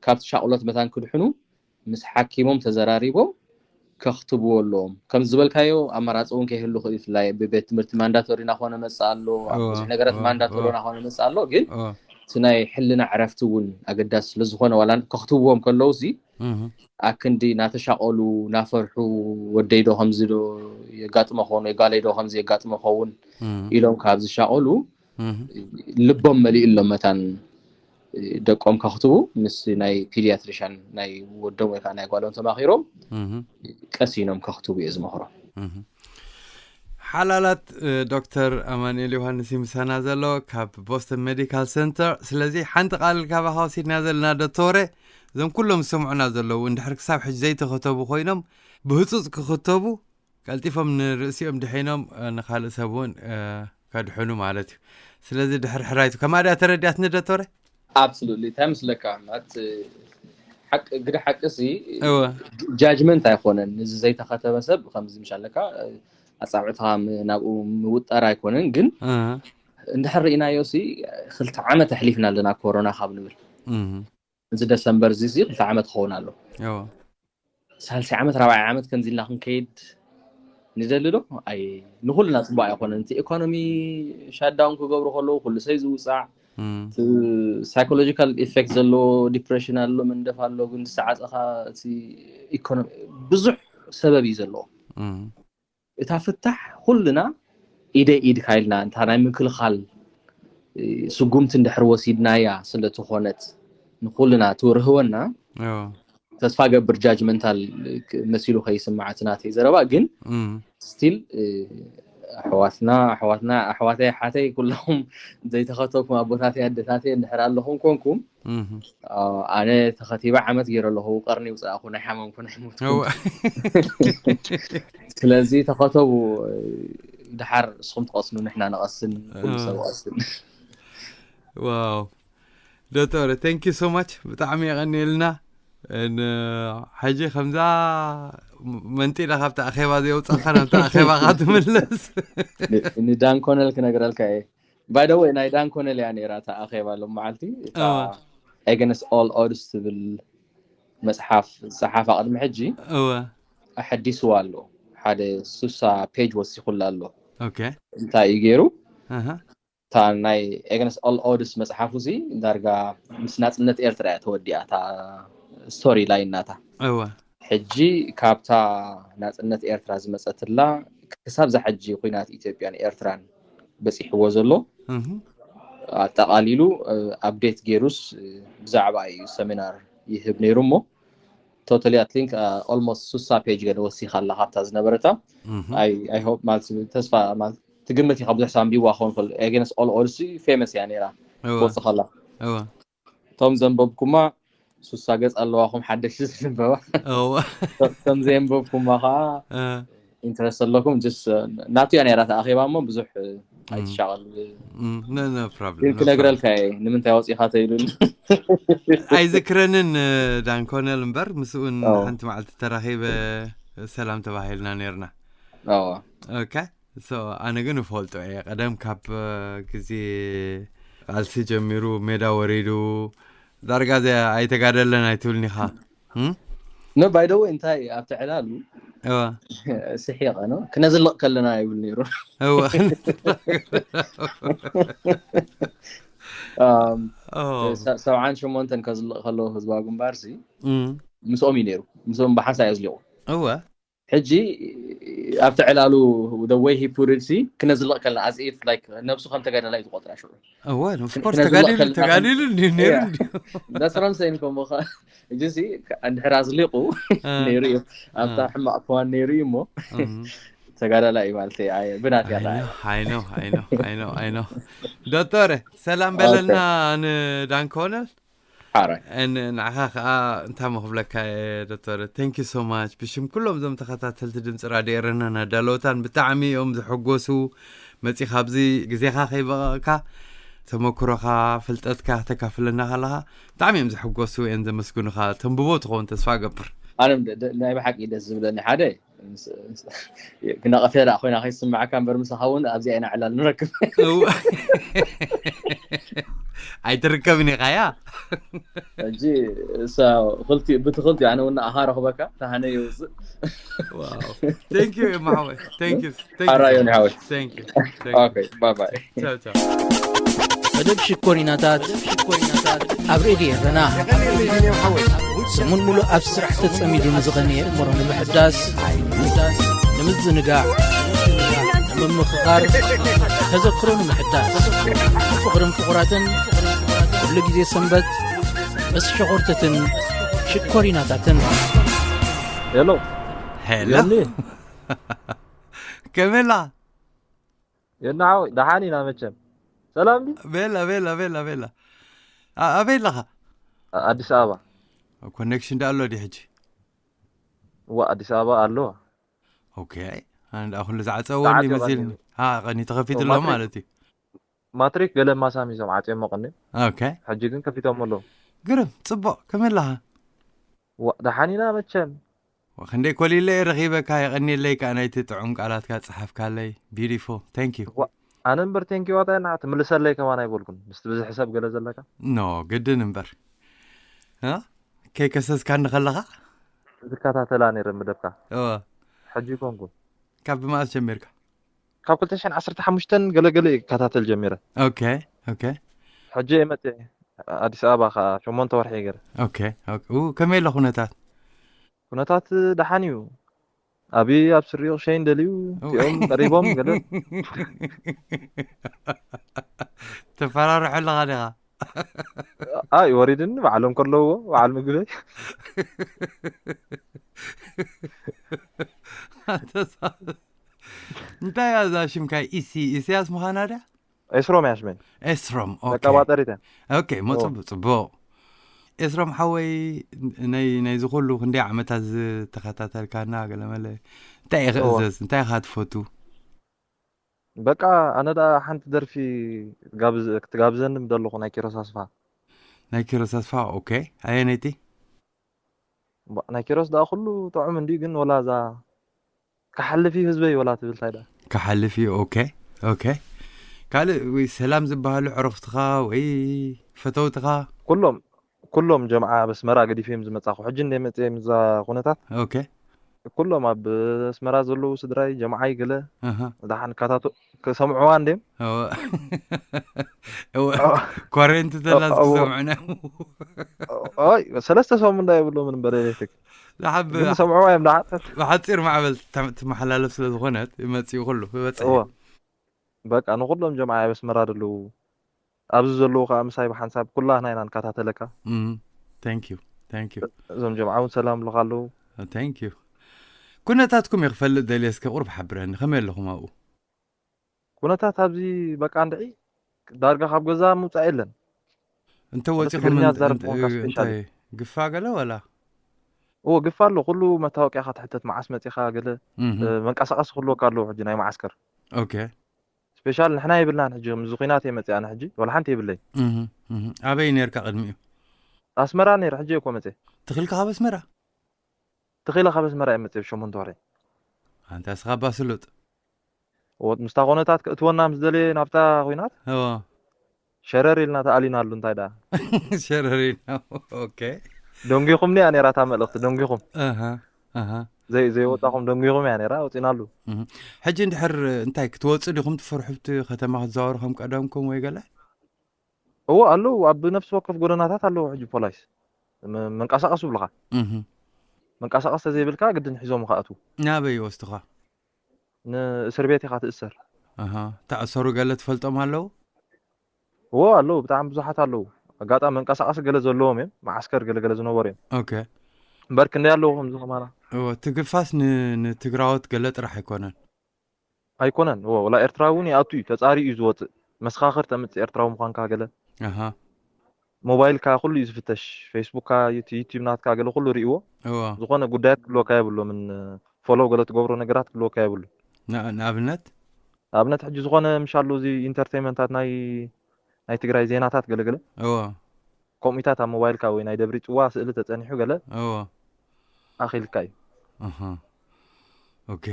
ካብቲ ሻቕሎት መታን ክድሕኑ ምስ ሓኪሞም ተዘራሪቦም ከኽትብዎ ኣለዎም። ከም ዝበልካዮ ኣማራፂ እውን ከይህሉ ክእል ይፍላይ ብቤት ትምህርቲ ማንዳቶሪ ናኾነ መፅእ ኣሎ፣ ኣብ ብዙሕ ነገራት ማንዳቶሪ ናኾነ መፅእ ኣሎ። ግን እቲ ናይ ሕልና ዕረፍቲ እውን ኣገዳሲ ስለዝኾነ ዋላ ከኽትብዎም ከለዉ ሲ ኣክንዲ ናተሻቐሉ ናፈርሑ ወደይ ዶ ከምዚ ዶ የጋጥሞ ኸውን ወይ ጓለይ ዶ ከምዚ የጋጥሞ ኸውን ኢሎም ካብ ዝሻቐሉ ልቦም መሊኡ ኣሎ መታን ደቆም ከኽትቡ ምስ ናይ ፒዲያትሪሻን ናይ ወዶም ወይ ከዓ ናይ ጓሎም ተማኺሮም ቀሲኖም ከኽትቡ እየ ዝመኽሮም። ሓላላት ዶክተር ኣማኑኤል ዮሃንስ ይምሳና ዘሎ ካብ ቦስተን ሜዲካል ሰንተር። ስለዚ ሓንቲ ቃል ካባኻ ወሲድና ዘለና ዶክተረ፣ እዞም ኩሎም ዝሰምዑና ዘለዉ እንድሕር ክሳብ ሕጂ ዘይተኸተቡ ኮይኖም ብህፁፅ ክኽተቡ ቀልጢፎም ንርእሲኦም ድሒኖም ንካልእ ሰብ እውን ከድሕኑ ማለት እዩ። ስለዚ ድሕር ሕራይቱ ከማ ድያ ተረዲኣትኒ ዶክተረ? ኣብሶሉትሊ እንታይ ምስለካ ማለት ሓቂ ግደ ሓቂ ሲ እወ ጃጅመንት ኣይኮነን። እዚ ዘይተኸተበ ሰብ ከምዚ ምሻለካ ኣጻብዕትኻ ናብኡ ምውጠር ኣይኮነን። ግን እንድሕር ርኢናዮ ሲ ክልተ ዓመት ኣሕሊፍና ኣለና ኮሮና ካብ ንብል እዚ ደሰምበር እዚ ሲ ክልተ ዓመት ክኸውን ኣሎ። ሳልሳይ ዓመት ራብዓይ ዓመት ከምዚ ኢልና ክንከይድ ንደሊ ዶ? ኣይ ንኩልና ፅቡቅ ኣይኮነን። እቲ ኢኮኖሚ ሻዳውን ክገብሩ ከለዉ ኩሉ ሰብ ዝውፃዕ ሳይኮሎጂካል ኢፌክት ዘለዎ ዲፕሬሽን ኣሎ፣ መንደፍ ኣሎ። ግን ዝሰዓፀኻ እቲ ኢኮኖሚ ብዙሕ ሰበብ እዩ ዘለዎ። እታ ፍታሕ ኩልና ኢደ ኢድካ ኢልና እንታ ናይ ምክልኻል ስጉምቲ እንድሕር ወሲድናያ ስለትኾነት ንኩልና ትውርህወና ተስፋ ገብር ጃጅመንታል መሲሉ ከይስማዓት ናተይ ዘረባ ግን ስቲል ኣሕዋትና ኣሕዋትና ኣሕዋተይ ሓተይ ኩላኹም ዘይተኸተብኩም ኣቦታተይ ኣደታተይ እንድሕር ኣለኹም ኮንኩም ኣነ ተኸቲበ ዓመት ገይረ ኣለኹ ቀርኒ ውፅኣኹ ናይ ሓመምኩ ናይ ሞትኩ ስለዚ ተኸተቡ ድሓር እስኹም ትቐስኑ ንሕና ንቐስን ኩሉ ሰብ ቀስን ዋው ዶክተር thank you so much ብጣዕሚ የቐኒልና ሕጂ ከምዛ መንጢላ ካብቲ ኣኼባ ዘየውፀኻ ናብቲ ኣኼባኻ ትምለስ ንዳን ኮነል ክነግረልካ እየ ባይደወይ ናይ ዳን ኮነል እያ ነይራ እታ ኣኼባ ሎም መዓልቲ እታ against all odds ትብል መፅሓፍ ዝፀሓፋ ቅድሚ ሕጂ እወ ኣሐዲስዋ ኣሎ ሓደ ሱሳ ፔጅ ወሲኹላ ኣሎ ኦኬ እንታይ እዩ ገይሩ ኣሃ እታ ናይ against all odds መፅሓፉ ሲ ዳርጋ ምስ ናፅነት ኤርትራ እያ ተወዲኣ እታ ስቶሪ ላይን ናታ እወ ሕጂ ካብታ ናፅነት ኤርትራ ዝመፀትላ ክሳብ ዛ ሕጂ ኩናት ኢትዮጵያን ኤርትራን በፂሕዎ ዘሎ እህ ኣጠቃሊሉ ኣፕዴት ገይሩስ ብዛዕባ እዩ ሰሚናር ይህብ ነይሩ እሞ totally I think almost ሱሳ ፔጅ ገለ ወሲኻ ኣላ ካብታ ዝነበረታ እህ I I hope ማለት ተስፋ ማለት ትግምት ኢኻ ብዙሕ ሰብ ኣንቢብዋ ክኸውን ይኽእል against all odds famous እያ ነይራ እወ ክወፅእ ከላ እወ እቶም ዘንበብኩማ ሱሳ ገፅ ኣለዋኹም ሓደሽ ዝንበባ እወ እቶም ዘየንበብኩማ ከዓ እ ኢንትረስት ኣለኩም ስ ናቱ እያ ነራ ተኣኺባ እሞ ብዙሕ ኣይትሻቐል። No, no problem. ግን ክነግረልካ እየ ንምንታይ ወፂኻ ተይሉን። ኣይዝክረንን ዳን ኮነል እምበር ምስኡን ኦ። ሓንቲ መዓልቲ ተራኺበ ሰላም ተባሂልና ነርና። ኦ፣ ኦኬ። ሶ ኣነ ግን እፈልጦ እየ ቀደም ካብ ግዜ ቃልሲ ጀሚሩ ሜዳ ወሪዱ ዳርጋ ዘ- ኣይተጋደለን ኣይትብልኒ ኢኻ። እም? ኖ ባይ ደ ወይ እንታይ ኣብቲ ዕላሉ እዋ። ስሒቐ ነው ክነዝልቕ ከለና ይብል ነይሩ። እዋ። ኣም፣ ኦ። ሰ- ሰብዓን ሸሞንተን ከዝልቕ ከለዎ ህዝባዊ ግንባር ሲ እም። ምስኦም እዩ ነይሩ። ምስኦም ብሓንሳ እዩ ኣዝሊቑ። እወ። ሕጂ ኣብቲ ዕላሉ the way he put it ሲ ክነዝልቕ ከለና as if like ነብሱ ከም ተጋዳላይ እዩ ዝቆጥራ ሽዑ። እወ of ክን- course ክነዝልቕ ተጋዲሉ ከለና ተጋዲሉ እንዲ- ነይሩ Yeah. እንዲ። That's what I'm saying ከምኡ ኸ እንድሕር ኣዝሊቑ እ። ነይሩ እዩ ኣብታ እ። ሕማቕ እዋን ነይሩ እዩ እሞ እም። ተጋዳላይ እዩ ማለት እዩ። ኣየ ብናት እያ I ዳኣ know, I know, I know, I know, I know. ዶክተር ሰላም በለልና ንዳን ኮነል። ሓራይ ን- ንዓኻ ከዓ እንታይ መክብለካ እየ ዶክተር thank you so much ብሽም ኩሎም እዞም ተኸታተልቲ ድምፂ ራድዮ ኤረና ናዳለወታን ብጣዕሚ እዮም ዝሕጎሱ መፂኻ ኣብዚ ግዜኻ ከይበቐቕካ ተመክሮኻ ፍልጠትካ ከተካፍለና ከለኻ ብጣዕሚ እዮም ዝሕጎሱ እየን ዘመስግኑኻ ተንብቦ ትኸውን ተስፋ እገብር ኣነ ናይ ብሓቂ ደስ ዝብለኒ ሓደ ክነቐፈ ዳ ኮይና ከይስምዓካ እምበር ምሳኻ እውን ኣብዚኣ ኢና ዕላል ንረክብ። ኣይትርከብን ኢኻያ ሕጂ ክልቲ ብቲ ክልቲ ኣነ እውን ኣኻ ረኽበካ ተሃነ ይውፅእ። Thank you ማሓወይ thank you thank you ሓራዮ so much. ሓወይ Thank you. Okay bye bye. Ciao, ciao. መደብ ሽኮሪናታት ኣብ ሬድዮ ኤረና ሰሙን ሙሉእ ኣብ ስራሕ ተጸሚዱ ንዝቐነየ እምሮ ንምሕዳስ ንምዝንጋዕ ንምምኽኻር ተዘክሮ ንምሕዳስ ፍቕርን ፍቑራትን ኩሉ ግዜ ሰንበት ምስ ሸኾርተትን ሽኮሪናታትን ሄሎ ሄሎ የኒ ከመላ የኒ ሓወይ ደሓን ኢና መቸም ሰላም ዲ ቤላ ቤላ ቤላ ቤላ ኣ- ኣበይ ኣለኻ ኣዲስ ኣበባ ኮኔክሽን ዳ ኣሎ ዲ ሕጂ እዋ ኣዲስ ኣበባ ኣሎ ኦኬ ኣነ ዳ ኩሉ ዝዓፀወ ተዓፅዮ መሲልኒ ቀኒዩ። ሃ ቀኒ ተኸፊቱ ኦ፣ ኣሎ ማትሪክ- ማለት እዩ ማትሪክ ገለ ማሳም እዮም ዓፅዮም መቐኒ ኦኬ ሕጂ ግን ከፊቶም ኣለዉ ግርም ፅቡቕ ከመይ ኣለኻ ዋ ደሓን ኢና መቸም ክንደይ ኮሊለ እየ ረኺበካ የቐኒለይ ከዓ ናይቲ ጥዑም ቃላትካ ፀሓፍካለይ beautiful thank you ዋ ኣነ እምበር ቴንኪዋታ ና ትምልሰለይ ከማን ኣይበልኩን ምስቲ ብዝሒ ሰብ ገለ ዘለካ ኖ ግድን እምበር እ? ከይከሰስካኒ ከለኻ ዝከታተላ ነይረ መደብካ እወ ሕጂ ኮንኩ ካብ ብመኣስ ጀሚርካ ካብ ክልተ ሽሕን ዓሰርተ ሓሙሽተን ገለገለ እየ ክከታተል ጀሚረ ኦኬ ኦኬ ሕጂ እየ መፅአ ኣዲስ ኣበባ ከዓ ሸሞንተ ወርሒ ገረ ኦኬ ኦኬ ኡ፣ ከመይ ኣሎ ኩነታት ኩነታት ደሓን እዩ ኣብይ ኣብ ስሪቕ ሸይን ደልዩ እቲኦም ቀሪቦም ገለ ተፈራርሑ ኣለኻ ዲኻ ኣይ ወሪድኒ ባዕሎም ከለውዎ ባዓል ምግበይ እንታይ እያ እዛ ሽምካ ኢሲ ኢሳያስ ምዃና ድያ ኤስሮም ያሽመን ኤስሮም ኦኬ መቀባጠሪት እያ ኦኬ ሞ ኦ። ፅቡቅ ፅቡቅ ኤስሮም ሓወይ ናይ ናይዚ ኩሉ ክንደይ ዓመታት ዝተኸታተልካና ገለመለ እንታይ ኢኻ እዎ። እዘዝ እንታይ ኢኻ ትፈቱ በቃ ኣነ ዳ ሓንቲ ደርፊ ክትጋብዝ- ክትጋብዘኒ ምደለኹ ናይ ኪሮስ ኣስፋ ናይ ኪሮስ ኣስፋ ኦኬ ኣየነይቲ ባ- ናይ ኪሮስ ዳ ኩሉ ጥዑም እንዲ ግን ወላ እዛ ክሓልፍ እዩ ህዝበይ ወላ ትብል ታይ ዳ ክሓልፍ እዩ ኦኬ ኦኬ ካልእ ወይ ሰላም ዝበሃሉ ዕረፍትኻ ወይ ፈተውትኻ ኩሎም ኩሎም ጀምዓ ኣብ ኣስመራ ገዲፈ እዮም ዝመፃኹ ሕጂ እንደ መፅየ ምዛ ኩነታት ኦኬ ኩሎም ኣብ ኣስመራ ዘለዉ ስድራይ ጀምዓይ ገለ ኣሃ ደሓን ካታቶ ክሰምዕዋ እንድም እወ። እወ። ኳሬንቲ ተላ እወ። ዝሰምዑና ኦይ ሰለስተ ሰሙን እንዳ የብሎምን እምበር ኤሌክትሪክ ዝሓብ ግን ሰምዕዋ እዮም ደሓን ብሓፂር ማዕበል ተ- ትመሓላለፍ ስለ ዝኾነት ይመፅኡ ኩሉ ይበፅሕ እወ በቃ ንኩሎም ጀምዓ ኣብ ኣስመራ ዘለዉ ኣብዚ ዘለዉ ከዓ ምሳይ ብሓንሳብ ኩላህና ኢና ንከታተለካ thank you thank you እዞም ጀምዓ እውን ሰላም ብልካ ኣለዉ thank you ኩነታትኩም እየ ክፈልጥ ደልየ እስከ ቁርብ ሓብረኒ ከመይ ኣለኹም ኣብኡ ኩነታት ኣብዚ በቃ እንድዒ ዳርጋ ካብ ገዛ ምውፃእ የለን እንተ ማለት ወፂኹም ትግርኛ እንት- ዝዛረብ እንት- ምዃንካ ስፔሻሊ እንታይ ግፋ ገለ ወላ እዎ ግፋ ኣሎ። ኩሉ መታወቂያኻ ትሕተት፣ መዓስ መጺኻ፣ ገለ እህ እ፣ መንቀሳቐሲ ክህልወካ ኣለዎ። ሕጂ ናይ መዓስከር ኦኬ ስፔሻል ንሕና የብልናን። ሕጂ ምስዚ ኹናት እየ መጽኣ፣ ሕጂ ዋላ ሓንቲ የብለይ። እህ እህ ኣበይ ነርካ ቅድሚኡ? ኣስመራ ነይረ፣ ሕጂ እኮ መጽእ። ትኽልካ ካብ ኣስመራ? ትኺለ ካብ ኣስመራ እየ መጽእ፣ ብሸሞንተ ወርሒ። ኣንታ ስኻ ባስሉጥ። ወ- ምስታ ኮነታት ክእትወና ምስ ደለየ ናብታ ኹናት እዎ ሸረር ኢልና ተኣሊናሉ። እንታይ ደኣ ሸረሪና። ኦኬ ደንጊኹምኒ እያ ነይራ እታ መልእኽቲ፣ ደንጊኹም ኣሃ ኣሃ ዘይ ዘይወጣኹም ደንጊኹም እያ ነይራ፣ ወፂናሉ። እህ። ሕጂ እንድሕር እንታይ ክትወፁ ዲኹም ትፈርሑ? ኣብቲ ከተማ ክትዘዋወሩ ከም ቀደምኩም ወይ ገለ? እዎ ኣለዉ፣ ኣብ ነፍሲ ወከፍ ጎደናታት ኣለዉ። ሕጂ ፖላይስ ም- መንቀሳቐስ ይብሉኻ። እህ መንቀሳቐስ ተዘይብልካ ግድን ሒዞም ከኣትዉ። ናበይ ይወስዱኻ? ንእስር ቤት ኢኻ ትእሰር። ኣሃ ተኣሰሩ ገለ ትፈልጦም ኣለዉ? እዎ ኣለዉ፣ ብጣዕሚ ብዙሓት ኣለዉ። ኣጋጣሚ መንቀሳቐሲ ገለ ዘለዎም እዮም፣ መዓስከር ገለ ገለ ዝነበሩ እዮም። ኦኬ እምበር ክንደይ ኣለዉ ከምዚ ከማና። እዎ ትግፋስ ን- ንትግራዎት ገለ ጥራሕ ኣይኮነን። ኣይኮነን። እዎ ወላ ኤርትራዊ እውን ይኣቱ እዩ፣ ተጻሪ እዩ ዝወፅእ። መሰኻኽር ተምፅእ ኤርትራዊ ምዃንካ ገለ። ኣሃ ሞባይልካ ኩሉ እዩ ዝፍተሽ፣ ፌስቡክካ፣ ዩቲ- ዩቲዩብ ናትካ ገለ ኩሉ ርእይዎ። እዎ ዝኾነ ጉዳያት ክህልወካ የብሎምን። ፎሎው ገለ ትገብሮ ነገራት ክህልወካ የብሉ። ን- ንኣብነት ኣብነት ሕጂ ዝኾነ ምሻሉ እዚ ኢንተርቴይንመንታት ናይ ናይ ትግራይ ዜናታት ገለገለ እዎ ከምኡታት ኣብ ሞባይልካ ወይ ናይ ደብሪ ፅዋ ስእሊ ተፀኒሑ ገለ እዎ ኣኺልካ እዩ። ኣሃ ኦኬ።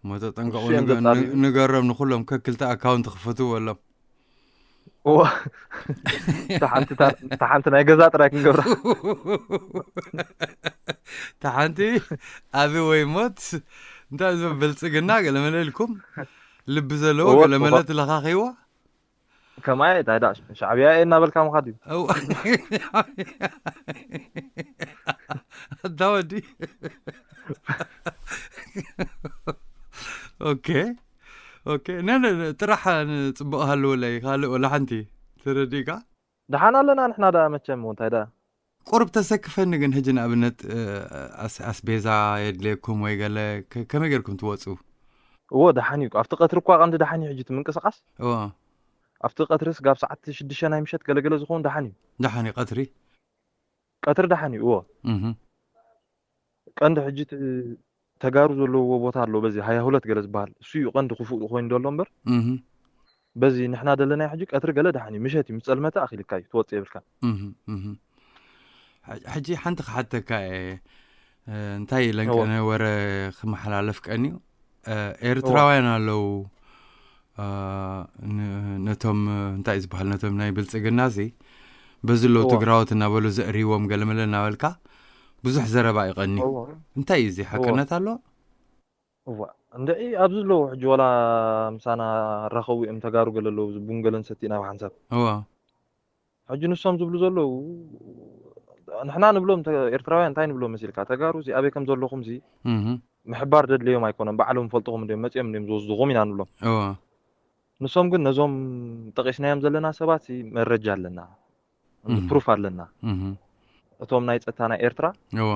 እሞ ተጠንቀቑ። እሱ እዮም ንገ- ዘጻርዩ። ን- ንገሮም ንኩሎም ከክልተ ኣካውንት ክፈትዎ ኣሎም። እዎ እታ ሓንቲ ታ- እታ ሓንቲ ናይ ገዛ ጥራይ ክንገብራ። እታ ሓንቲ ኣቢ ወይ ሞት እንታይ ዝብል ብልፅግና ገለመለ ኢልኩም ልቢ ዘለዎ እዎ፣ ገለመለ እዎ። ትለኻኺዎ። ከማይ እንታይ ዳ ሻዕብያ እየ እናበልካ ምኻድ እዩ። እው። ኣታ ወዲ ኦኬ ኦኬ። ነ ነ- ነ- ጥራሕ ንፅቡቅ ሃልወለይ ካልእ ወላ ሓንቲ ተረዲእካ። ደሓን ኣለና ንሕና ዳ መቸም እንታይ ዳ። ቁርብ ተሰክፈኒ ግን ሕጂ ንኣብነት እ፣ ኣስ- ኣስቤዛ የድልየኩም ወይ ገለ ከ- ከመይ ጌርኩም ትወፁ? እዎ ደሓን እዩ። ኣብቲ ቀትሪ እኳ ቀንዲ ደሓን እዩ። ሕጂ እቲ ምንቅስቃስ እዎ ኣብቲ ቀትሪ ስጋብ ሰዓት ሽዱሽተ ናይ ምሸት ገለገለ ዝኸውን ደሓን እዩ። ደሓን እዩ ቀትሪ። ቀትሪ ደሓን እዩ። እዎ እህ ቀንዲ ሕጂ እቲ ተጋሩ ዘለዎ ቦታ ኣሎ፣ በዚ ሃያ ሁለት ገለ ዝበሃል እሱ እዩ ቀንዲ ክፉእ ኮይኑ ዘሎ እምበር እህ በዚ ንሕና ደለናዮ ሕጂ ቀትሪ ገለ ደሓን እዩ። ምሸት እዩ፣ ምስ ጸልመተ ኣኺልካ እዩ ትወጽእ የብልካ። እህ እህ። ሐ- ሕጂ ሓንቲ ክሓተካ እየ። እ፣ እንታይ ኢለን እወ። ቀነ ወረ ክመሓላለፍ ቀንዩ እ፣ ኤርትራውያን ኣለዉ እ፣ ን- ነቶም እ፣ እንታይ እዩ ዝበሃል ነቶም ናይ ብልፅግና እዚ በዚ ኣለዉ እወ። ትግራዎት እናበሉ ዘዕርይዎም ገለመለ እናበልካ ብዙሕ ዘረባ ይቐኒ። እወ። እንታይ እዩ እዚ እወ። ሓቅነት ኣሎ? እዋ እንድዒ ኣብዚ ኣለዉ ሕጂ ዋላ ምሳና ራኸቡ እዮም ተጋሩ ገለ ኣለዉ፣ እዚ ቡን ገለን ሰቲና ብሓንሳብ። እወ ሕጂ ንሶም ዝብሉ ዘለዉ ንሕና ንብሎም ተ- ኤርትራውያን እንታይ ንብሎም መሲልካ? ተጋሩ እዚ ኣበይ ከም ዘለኹም እዚ እህ ምሕባር ደድልዮም ኣይኮነን፣ ባዕሎም ፈልጥኹም እንዲዮም መጺኦም እንዲዮም ዝወስድኹም ኢና ንብሎም። እወ ንሶም ግን ነዞም ጠቒስናዮም ዘለና ሰባት ሲ መረጃ ኣለና፣ እህ ፕሩፍ ኣለና። እህ እቶም ናይ ጸጥታ ናይ ኤርትራ እወ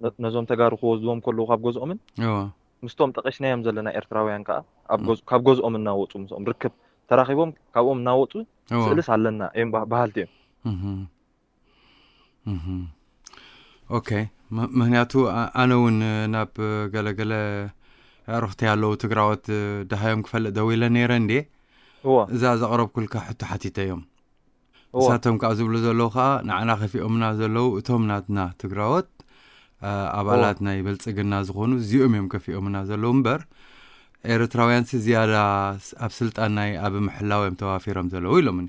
ነ- ነዞም ተጋሩ ክወስድዎም ከለዉ ካብ ገዝኦምን እወ ምስቶም ጠቒስናዮም ዘለና ኤርትራውያን ከኣ ኣብ እም። ገዝ- ካብ ገዝኦም እናወጹ ምስኦም ርክብ ተራኺቦም ካብኦም እናወጹ እወ ስእልስ ኣለና እዮም በ- በሃልቲ እዮም። እህ እህ ኦኬ። ም- ምክንያቱ ኣ- ኣነ እውን ናብ ገለገለ ኣዕሩኽቲ ኣለዉ ትግራዎት ደሃዮም ክፈልጥ ደው ኢለ ነይረ እንዴ እዎ እዛ ዘቕረብኩልካ ሕቶ ሓቲተዮም። እዎ እሳቶም ከዓ ዝብሉ ዘለዉ ከዓ ንዓና ከፊኦምና ዘለዉ እቶም ናትና ትግራዎት ኣ፣ ኣባላት ናይ ብልፅግና ዝኾኑ እዚኦም እዮም ከፊኦምና ዘለዉ እምበር ኤርትራውያንሲ ዝያዳ ስ- ኣብ ስልጣን ናይ ኣብ ምሕላው እዮም ተዋፊሮም ዘለዉ ኢሎምኒ።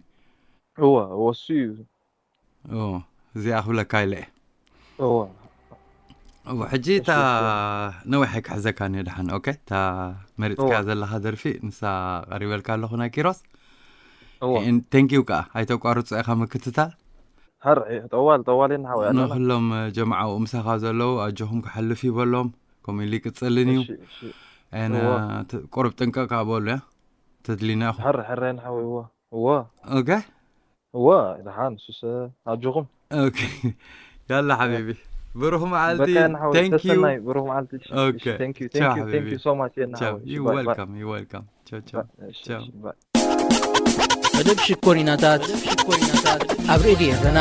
እዎ እዎ እሱ እዩ። ኦ፣ እዚኣ ክብለካ ኢለ እየ። እዎ እዎ፣ ሕጂ እታ ነዊሕ ኣይክሕዘካን እየ ድሓን። ኦኬ፣ እታ መሪፅካ እዎ ዘለኻ ደርፊ ንሳ ቀሪበልካ ኣለኹ ናይ ኪሮስ። እዎ ቴንኪዩ ከዓ ኣይተቋርፆ ኢኻ ምክትታል። ሕር ጠዋል ጠዋል ኢና ሓወይ ኣለና። ንኩሎም ጀምዓኡ ምሳኻ ዘለዉ ኣጆኹም ክሓልፍ ይበሎም። ከምኡ ኢሉ ይቅፅልን እዩ። እሺ እሺ ን እዎ ቁሩብ ጥንቀቅ ኣበሉ እያ ተድሊና ኢኹም። ሕር ሕር ኢና ሓወይ እዎ እዎ ኦኬ። እወ ደሓን ንሱስ ኣጆኹም። ኦኬ ያላ ሓቢቢ ብሩኽ መዓልቲ። በቃ ንሓወይ Thank you። ተሰናይ ብሩኽ መዓልቲ። ኦኬ Thank you ቻው thank you thank ሓቢቢ። you so much የና ቻው። ሓወይ። You Bye, bye. welcome, you welcome። ቻው ቻው። Bye. እሺ፣ ቻው። እሺ፣ bye. መደብ ሽኮሪናታት ኣብ ሬድዮ ኤረና።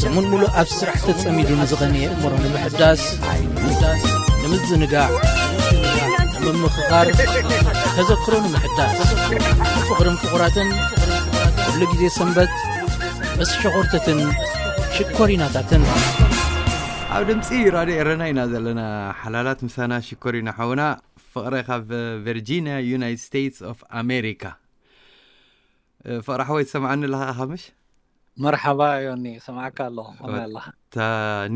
ሰሙን ሙሉእ ኣብ ስራሕ ተጸሚዱ ንዝቐነየ እምሮ ንምሕዳስ፣ ንምዝንጋዕ፣ ንምምኽኻር፣ ተዘክሮ ንምሕዳስ፣ ፍቕርን ፍቑራትን፣ ኩሉ ግዜ ሰንበት ምስ ሸኾርተትን ሽኮሪናታትን። ኣብ ድምፂ ራድዮ ኤረና ኢና ዘለና። ሓላላት ምሳና ሽኮሪና ሓውና ፍቕረ ካብ ቨርጂኒያ ዩናይትድ ስቴትስ ኦፍ ኣሜሪካ። ፍቕረ ሓወይ ትሰምዓኒ ኣለኻ ኢኻ ምሽ? መርሓባ ዮኒ፣ ሰማዕካ ኣለኹ። ከመይ ኣለኻ? እታ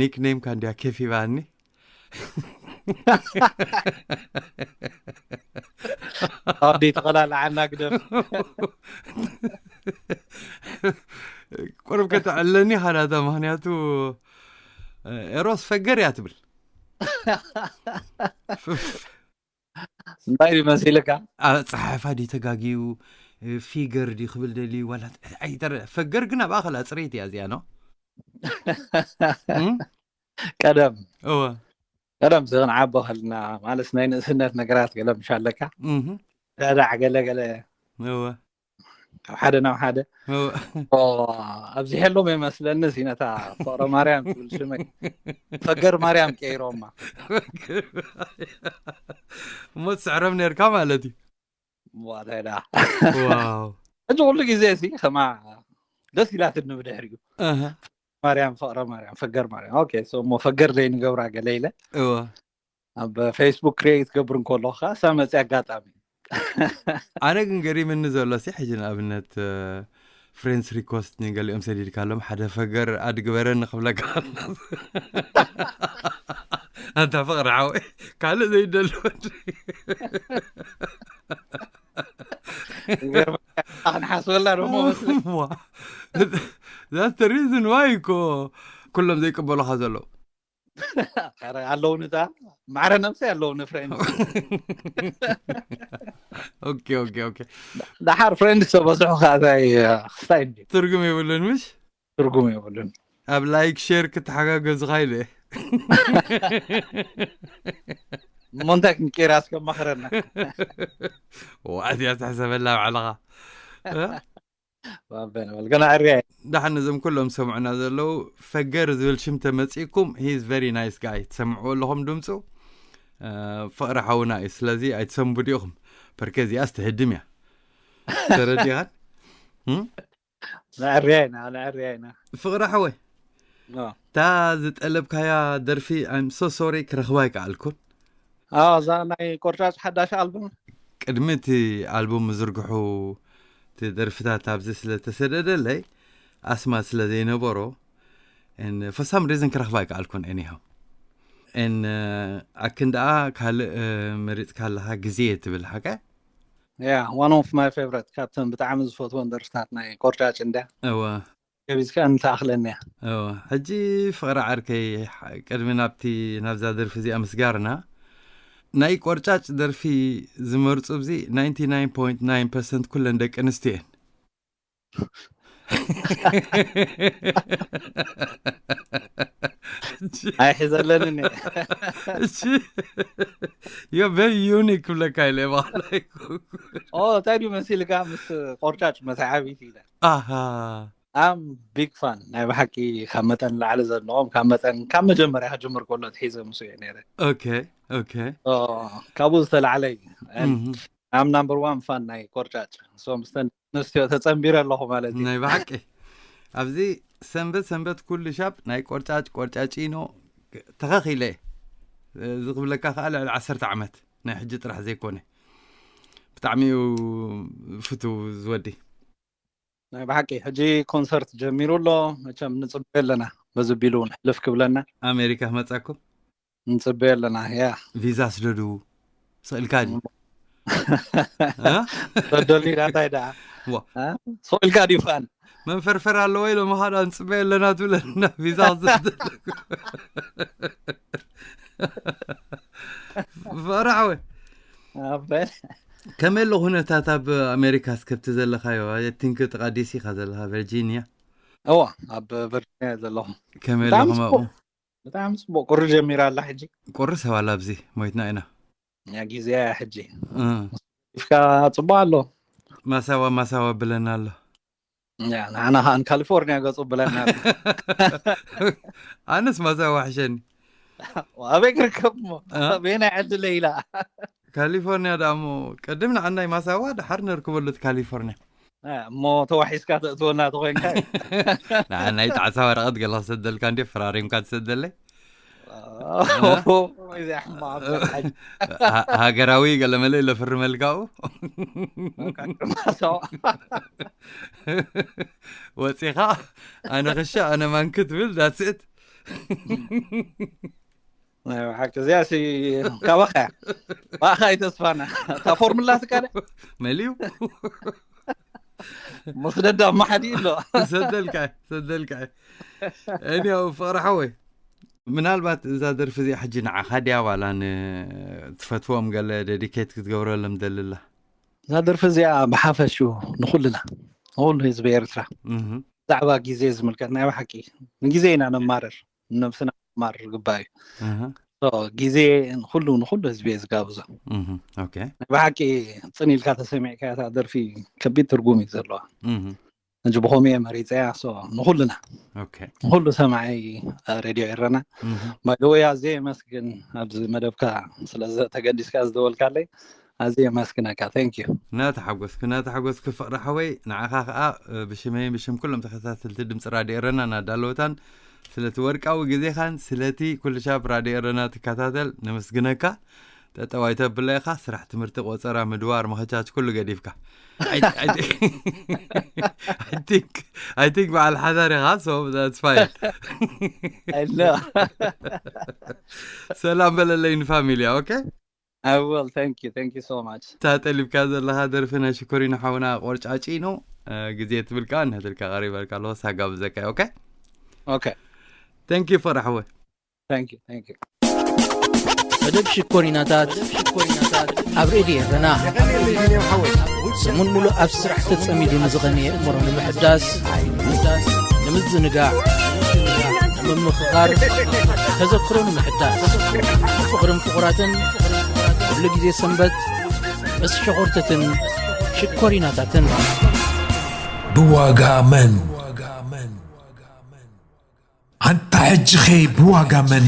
ኒክኔምካ እንድያ ኬፍ ይባኒ። ኣዲ ተቐላልዓና ግደፍ። ቁሩብ ከተዕለኒ ሓዳታ፣ ምኽንያቱ ኤሮስ ፈገር እያ ትብል። እንታይ ድዩ መሲልካ? ጸሓፋ ድዩ ተጋግዩ? ፊገር ድዩ ክብል ደልዩ? ዋላ ኣይተረ-፣ ፈገር ግን ኣብ ኣኸላ ጽሬት እያ እዚኣ ነው። እም? ቀደም እወ። ቀደም ስኽን ዓቦ ከልና ማለት ናይ ንእስነት ነገራት ገለ ምሽ ኣለካ። እህ። ዳዳዕ ገለ ገለ እወ። ካብ ሓደ ናብ ሓደ። እወ። ኦ፣ ኣብዚሐሎም የመስለኒ ሲ ነታ ፍቕረ ማርያም ትብል ሽመይ። ፈገር ማርያም ቀይሮማ። እሞ ትስዕሮም ነርካ ማለት እዩ። ዋታይዳ። ዋው። ሕጂ ኩሉ ግዜ ሲ ከማ ደስ ኢላትኒ ብድሕሪኡ። እህ። ማርያም፣ ፍቕረ ማርያም፣ ፈገር ማርያም። ኦኬ፣ ሶ እሞ ፈገር ዘይንገብራ ገለ ኢለ። እወ። ኣብ ፌስቡክ ክሬት ገብር እንከሎ ከኣ እሳ መጽያ ኣጋጣሚ። ኣነ ግን ገሪምኒ ዘሎ ሲ፣ ሕጂ ንኣብነት፣ እ፣ ፍሬንድስ ሪኮስት ንገሊኦም ሰዲድካሎም፣ ሓደ ፈገር ኣድ ግበረኒ ክብለካ። ኣንታ ፍቕሪ ሓወይ፣ ካልእ ዘይደሎ። ክንሓስበላ ደሞ መስለኒ። ዋ። That's the reason why እኮ ኩሎም ዘይቅበሉኻ ዘለዉ። ኧረ ኣለውኒ እታ ማዕረ ነብሰይ ኣለውኒ ፍሬንድ። ኦኬ፣ ኦኬ፣ ኦኬ። ደሓር ፍሬንድ ተበዝሑ ከኣ እንታይ ክስታይ እንዲ? ትርጉም የብሉን ምሽ? ትርጉም የብሉን። ኣብ ላይክ ሼር ክትሓጋገዙ ካይለ። እሞ እንታይ ክንቀይራ እስከ መኽረና። ዋ፣ እዚኣ ተሕሰበላ ባዕልኻ። እ? ባበነ በል፣ ገና ዕርያ እየ። ደሓን ነዞም ኩሎም ሰምዑና ዘለዉ፣ ፈገር ዝብል ሽም ተመጺእኩም፣ he is very nice guy። ትሰምዕዎ ኣለኹም ድምፁ? እ፣ ፍቕሪ ሓውና እዩ። ስለዚ ኣይትሰንብዱ ኢኹም። ፐርከ እዚኣስ ትህድም እያ። ተረዲኻን? እም? ነዕርያ ኢና፣ ነዕርያ ኢና። ፍቕሪ ሓወይ፣ ኦ። እታ ዝጠለብካያ ደርፊ፣ I'm so sorry፣ ክረኽባ ኣይከኣልኩን። ኣዎ፣ እዛ ናይ ቆርጫጭ ሓዳሽ ኣልበም። ቅድሚ እቲ ኣልቡም ምዝርግሑ፣ እቲ ደርፍታት ኣብዚ ስለ ተሰደደለይ፣ ኣስማት ስለ ዘይነበሮ፣ and for some reason ክረኽባ ኣይከኣልኩን፣ anyhow። And ኣክን ደኣ ካልእ፣ እ፣ መሪጽካ ኣለኻ፣ ግዜ ትብል፣ ሓቀ? ያ፣ one of my favorite፣ ካብተን ብጣዕሚ ዝፈትወን ደርፍታት ናይ ቆርጫጭ እንድያ። እወ። ገቢዝካ እንተኣኽለኒ እያ። እወ። ሕጂ ፍቕሪ ዓርከይ፣ ሕ-፣ ቅድሚ ናብቲ፣ ናብዛ ደርፊ እዚኣ ምስጋርና፣ ናይ ቆርጫጭ ደርፊ ዝመርጹ ኣብዚ ናይንቲ ናይን ፖይንት ናይን ፐርሰንት ኩለን ደቂ ኣንስትዮ እየን። ኣይሕዘለንን እየ። እሺ። You're very unique ክብለካ ኢለ፣ ባዕለይ። ኦ፣ እንታይ ድዩ መሲልካ ምስ ቆርጫጭ መተዓቢት ኢለ። ኣሃ። I'm big fan። ናይ ብሓቂ ካብ መጠን ንላዕሊ ዘድንቖም፣ ካብ መጠን፣ ካብ መጀመርያ ክጅምር ከሎ ኣትሒዘ ምስኡ እየ ነይረ። ኦኬ፣ ኦኬ። ኦ፣ ካብኡ ዝተላዕለ እዩ። And እህ። I'm number one fan ናይ ቆርጫጭ። So፣ ምስተን ኣንስትዮ ተጸንቢረ ኣለኹ ማለት እዩ። ናይ ብሓቂ። ኣብዚ ሰንበት ሰንበት ኩሉ ሻብ ናይ ቆርጫጭ፣ ቆርጫጭ ኢኖ ተኸኺለ። እዚ ክብለካ ከኣ ልዕሊ ዓሰርተ ዓመት፣ ናይ ሕጂ ጥራሕ ዘይኮነ። ብጣዕሚ እዩ ፍቱው ዝወዲ። ናይ ብሓቂ፣ ሕጂ ኮንሰርት ጀሚሩ ኣሎ። መቸም ንጽበዮ ኣለና። በዚ ቢሉ እውን ሕልፍ ክብለና። ኣሜሪካ ክመጻኩም? ንጽበዮ ኣለና፣ ያ። ቪዛ ስደዱ። ስእልካ ድዩ? እ? ሰደሉኒ ዳ እንታይ ደኣ? ዋ። እ? ስእልካ ድዩ ፋን? መንፈርፈር ኣለዎ ኢሎም፣ ሃዳ ንጽበዮ ኣለና ትብለና፣ ቪዛ ክስደዱ። ፍቕሪ ሓወይ። ኣበል። ከመይ ኣሎ ኩነታት ኣብ ኣሜሪካ? እስከ ኣብቲ ዘለኻዮ፣ I think ጥቓ ዲሲ ኢኻ ዘለኻ፣ ቨርጂኒያ። እዋ፣ ኣብ ቨርጂኒያ ዘለኹ። ከመይ ኣሎ ብጣዕሚ ከማኡ? ጽቡቕ። ብጣዕሚ ጽቡቕ። ቁሪ ጀሚራ ኣላ ሕጂ። ቁሪ ሰብ ኣላ ኣብዚ፣ ሞይትና ኢና። ያ ግዜ እያ ሕጂ። እ። ኢፍካ ጽቡቕ ኣሎ። ማሳዋ ማሳዋ ብለና ኣሎ። ንዓና ከኣ ካሊፎርኒያ ገጹ ብለና ኣሎ። ኣነስ ማሳዋ ሕሸኒ። ኣበይ ክርከብ እሞ? ኣበየናይ ዕድለ ኢላ? ካሊፎርኒያ ደኣ እሞ ቅድም ንዓናይ ማሳዋ ድሓር ነርክበሉ እቲ ካሊፎርኒያ። እሞ ተዋሒስካ ተእትወና ተኾይንካ። ንዓናይ ጣዕሳ ወረቐት ገለ ክሰደልካ እንዲ ፈራሪምካ ትሰደለይ። እዚ ኣሕማቕ ሃገራዊ ገለመለ ኢለ ፍርመልካኡ። ወፂኻ ኣነ ክሻ ኣነ ማንክ ትብል that's it። ናይ ብሓቂ እዚኣ ሲ ካባኻ እያ። ባእኻ ኣይተስፋና። እታ ፎርሙላ ስካ ድያ? መሊዩ መስደዳ ማሓዲ ኣሎ። ሰደልካ ሰደልካ። እኒው ፍቕሪ ሓወይ፣ ምናልባት እዛ ደርፊ እዚኣ ሕጂ ንዓኻ ድያ ዋላ ንትፈትዎም ገለ ዴዲኬት ክትገብረሎም ደልላ? እዛ ደርፊ እዚኣ ብሓፈሽኡ ንኹልና ንኹሉ ህዝቢ ኤርትራ እህ፣ ብዛዕባ ግዜ ዝምልከት ናይ ብሓቂ ንግዜ ኢና ነማርር፣ ንነብስና ነማርር ግባእ እዩ። እህ። So፣ ግዜ ንኹሉ ንኹሉ ህዝቢ እየ ዝጋብዞ። እህ፣ ኦኬ። ናይ ብሓቂ ጽን ኢልካ ተሰሚዕካ እታ ደርፊ ከቢድ ትርጉም እዩ ዘለዋ። እህ፣ እንጂ ብኸምኡ እየ መሪጸያ። So፣ ንኹልና ኦኬ። ንኹሉ ሰማዒ ሬድዮ ኤረና እህ። ባይደወይ ኣዝየ የመስግን ኣብዚ መደብካ ስለ ተገዲስካ ዝደወልካለይ ኣዝየ የመስግነካ። Thank you። እናተሓጎስኩ እናተሓጎስኩ ፍቕሪ ሓወይ፣ ንዓኻ ከዓ ብሽመይን ብሽም ኩሎም ተኸታተልቲ ድምፂ ራድዮ ኤረና እናዳለወታን ስለቲ ወርቃዊ ግዜኻን ስለቲ ኩሉ ሻብ ራድዮ ኤረና ትከታተል ነመስግነካ። ጠጠው ኣይተብለይኻ፣ ስራሕ፣ ትምህርቲ፣ ቆፀራ፣ ምድዋር፣ መኸቻች ኩሉ ገዲፍካ። I think በዓል ሓዳር ኢኻ። So that's fine። I know። ሰላም በለለይ ንፋሚልያ። ኦኬ። I will. Thank you. Thank you so much. እታ ጠሊብካ ዘለኻ ደርፊ ናይ ሽኮሪና ሓውና ቆርጫጪ ነው። ግዜ ትብል ከዓ ንህትልካ ቀሪበልካ ኣለዎ ሳጋ ብዘካይ። ኦኬ። Okay. Thank you ፍቕሪ ሓወይ። Thank you. Thank you. መደብ ሽኮሪናታት ኣብ ሬድዮ ኤረና ሰሙን ሙሉእ ኣብ ስራሕ ተጸሚዱ ንዝቐነየ እምሮ ንምሕዳስ፣ ንምዝንጋዕ፣ ንምምኽኻር፣ ተዘክሮ ንምሕዳስ፣ ፍቕርን ፍቑራትን ኩሉ ግዜ ሰንበት ምስ ሸኾርተትን ሽኮሪናታትን። ብዋጋ መን ኣንታ ሕጂኸ ብዋጋ መን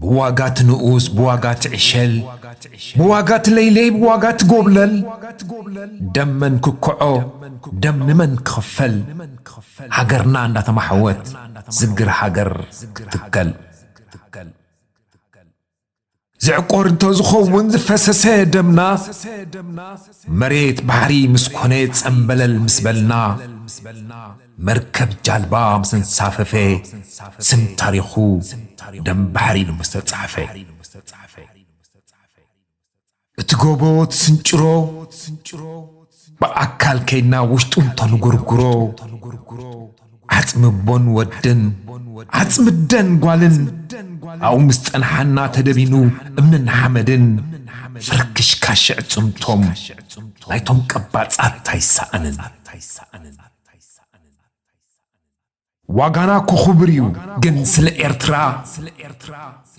ብዋጋ ትንኡስ ብዋጋ ትዕሸል ብዋጋ ትለይለይ ብዋጋ ትጎብለል ደም መን ክክዖ ደም ንመን ክኽፈል ሃገርና እንዳተማሕወት ዝግር ሃገር ትከል ዝዕቆር እንተዝኸውን ዝፈሰሰ ደምና መሬት ባሕሪ ምስ ኮነ ጸምበለል ምስ በልና መርከብ ጃልባ ምስ ኣንሳፈፈ ስም ታሪኹ ደም ባሕሪ ኢሉ ምስ ተጻሕፈ እቲ ጎቦ ትስንጭሮ ብኣካል ከይድና ውሽጡ እንተንጉርጉሮ ዓጽሚ ኣቦን ወድን ዓጽሚ ኣደን ጓልን ኣብኡ ምስ ጸንሓና ተደቢኑ እምንን ሓመድን ፈርክሽካሽ ኣዕጽምቶም ናይቶም ቀባጻት ኣይሰኣንን። ዋጋና እኮ ክቡር እዩ ግን ስለ ኤርትራ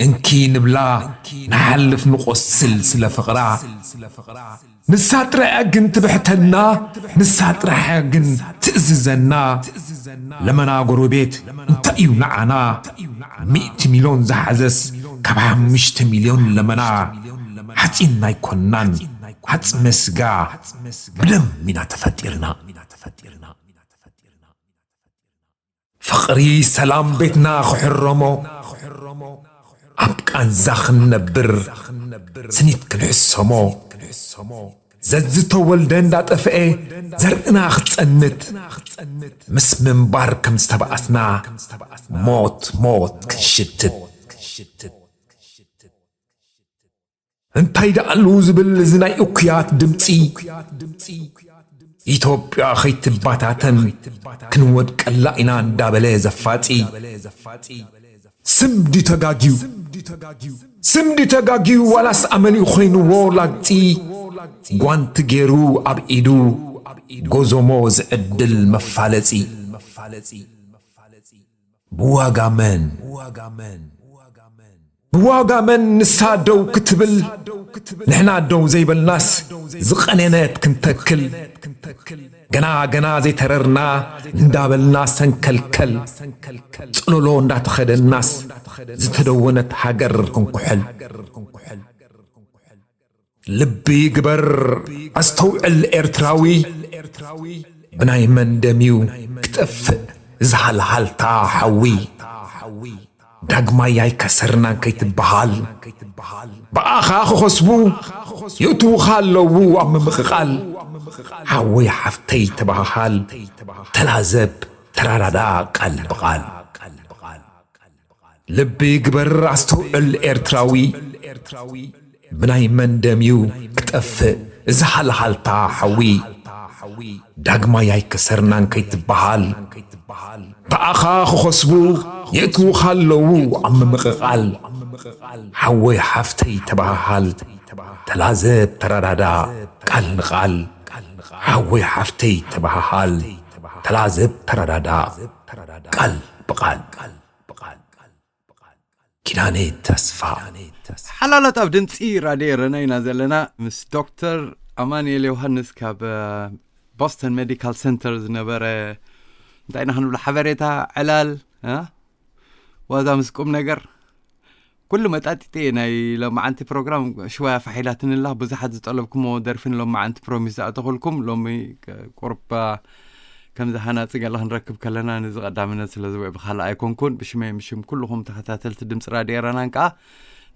እንኪ ንብላ ንሓልፍ ንቆስል ስለ ፍቕራ ንሳ ጥራይ እያ ግን ትብሕተና ንሳ ጥራሕ እያ ግን ትእዝዘና ለመና ጎረቤት እንታይ እዩ ንዓና ሚእቲ ሚልዮን ዝሓዘስ ካብ ሓሙሽተ ሚልዮን ለመና ሓፂን ኣይኮናን ዓፅመ ስጋ ብደም ኢና ተፈጢርና ፍቕሪ ሰላም ቤትና ክሕረሞ ኣብ ቃንዛ ክንነብር ስኒት ክንሕሰሞ ዘዝተወልደ እንዳጠፍኤ ዘርእና ክጸንት ምስ ምንባር ከም ዝተባኣስና ሞት ሞት ክንሽትት እንታይ ደኣሉ ዝብል እዚ ናይ እኩያት ድምጺ ኢትዮጵያ ኸይትባታተን ክንወድቀላ ኢና እንዳበለ ዘፋጺ ስም ድዩ ተጋግዩ ስም ድዩ ተጋግዩ ዋላስ ኣመልዩ ኾይንዎ ላግጺ ጓንቲ ገይሩ ኣብ ኢዱ ጎዞሞ ዝዕድል መፋለጺ ብዋጋ መን ብዋጋ መን ንሳ ደው ክትብል፣ ንሕና ደው ዘይበልናስ ዝቐነነት ክንተክል፣ ገና ገና ዘይተረርና እንዳበልና ሰንከልከል፣ ጽሎሎ እንዳተኸደናስ ዝተደወነት ሃገር ክንኩሕል። ልቢ ግበር ኣስተውዕል ኤርትራዊ፣ ብናይ መን ደም እዩ ክጠፍእ ዝሃልሃልታ ሓዊ? ዳግማይ ኣይከሰርናን ከይትበሃል፣ ብኣኻ ክኸስቡ የእትዉኻ ኣለዉ ኣብ ምምቕቓል። ሓወይ ሓፍተይ ተበሃሃል፣ ተላዘብ ተራዳዳ ቃል ብቓል። ልቢ ግበር ኣስተውዕል ኤርትራዊ፣ ብናይ መን ደም እዩ ክጠፍእ እዚ ሃልሃልታ ሓዊ? ዳግማይ ኣይከሰርናን ከይትበሃል፣ ብኣኻ ክኸስቡ የእትዉኻ ኣለዉ ኣብ ምምቕቓል። ሓወይ ሓፍተይ ተበሃሃል፣ ተላዘብ ተረዳዳ ቃል ንቓል። ሓወይ ሓፍተይ ተበሃሃል፣ ተላዘብ ተረዳዳ ቃል ብቓል። ኪዳነ ተስፋ። ሓላላት ኣብ ድምፂ ራድዮ ኤረና ኢና ዘለና። ምስ ዶክተር ኣማኑኤል ዮሃንስ ካብ ቦስተን ሜዲካል ሴንተር ዝነበረ እንታይ ኢና ክንብሎ ሓበሬታ፣ ዕላል፣ ዋዛ ምስ ቁም ነገር ኩሉ መጣጢጢ ናይ ሎማዓንቲ ፕሮግራም ሽዋ ፋሒላትንላ። ብዙሓት ዝጠለብኩሞ ደርፍን ሎማዓንቲ ፕሮሚስ ዝኣተኹልኩም ሎሚ ቁርባ ከምዚ ሃናፂ ገለ ክንረክብ ከለና ነዚ ቀዳምነት ስለ ዝውዕ ብካልእ ኣይኮንኩን። ብሽመይ ምሽም ኩልኹም ተኸታተልቲ ድምፂ ራድዮ ኤረናን ከዓ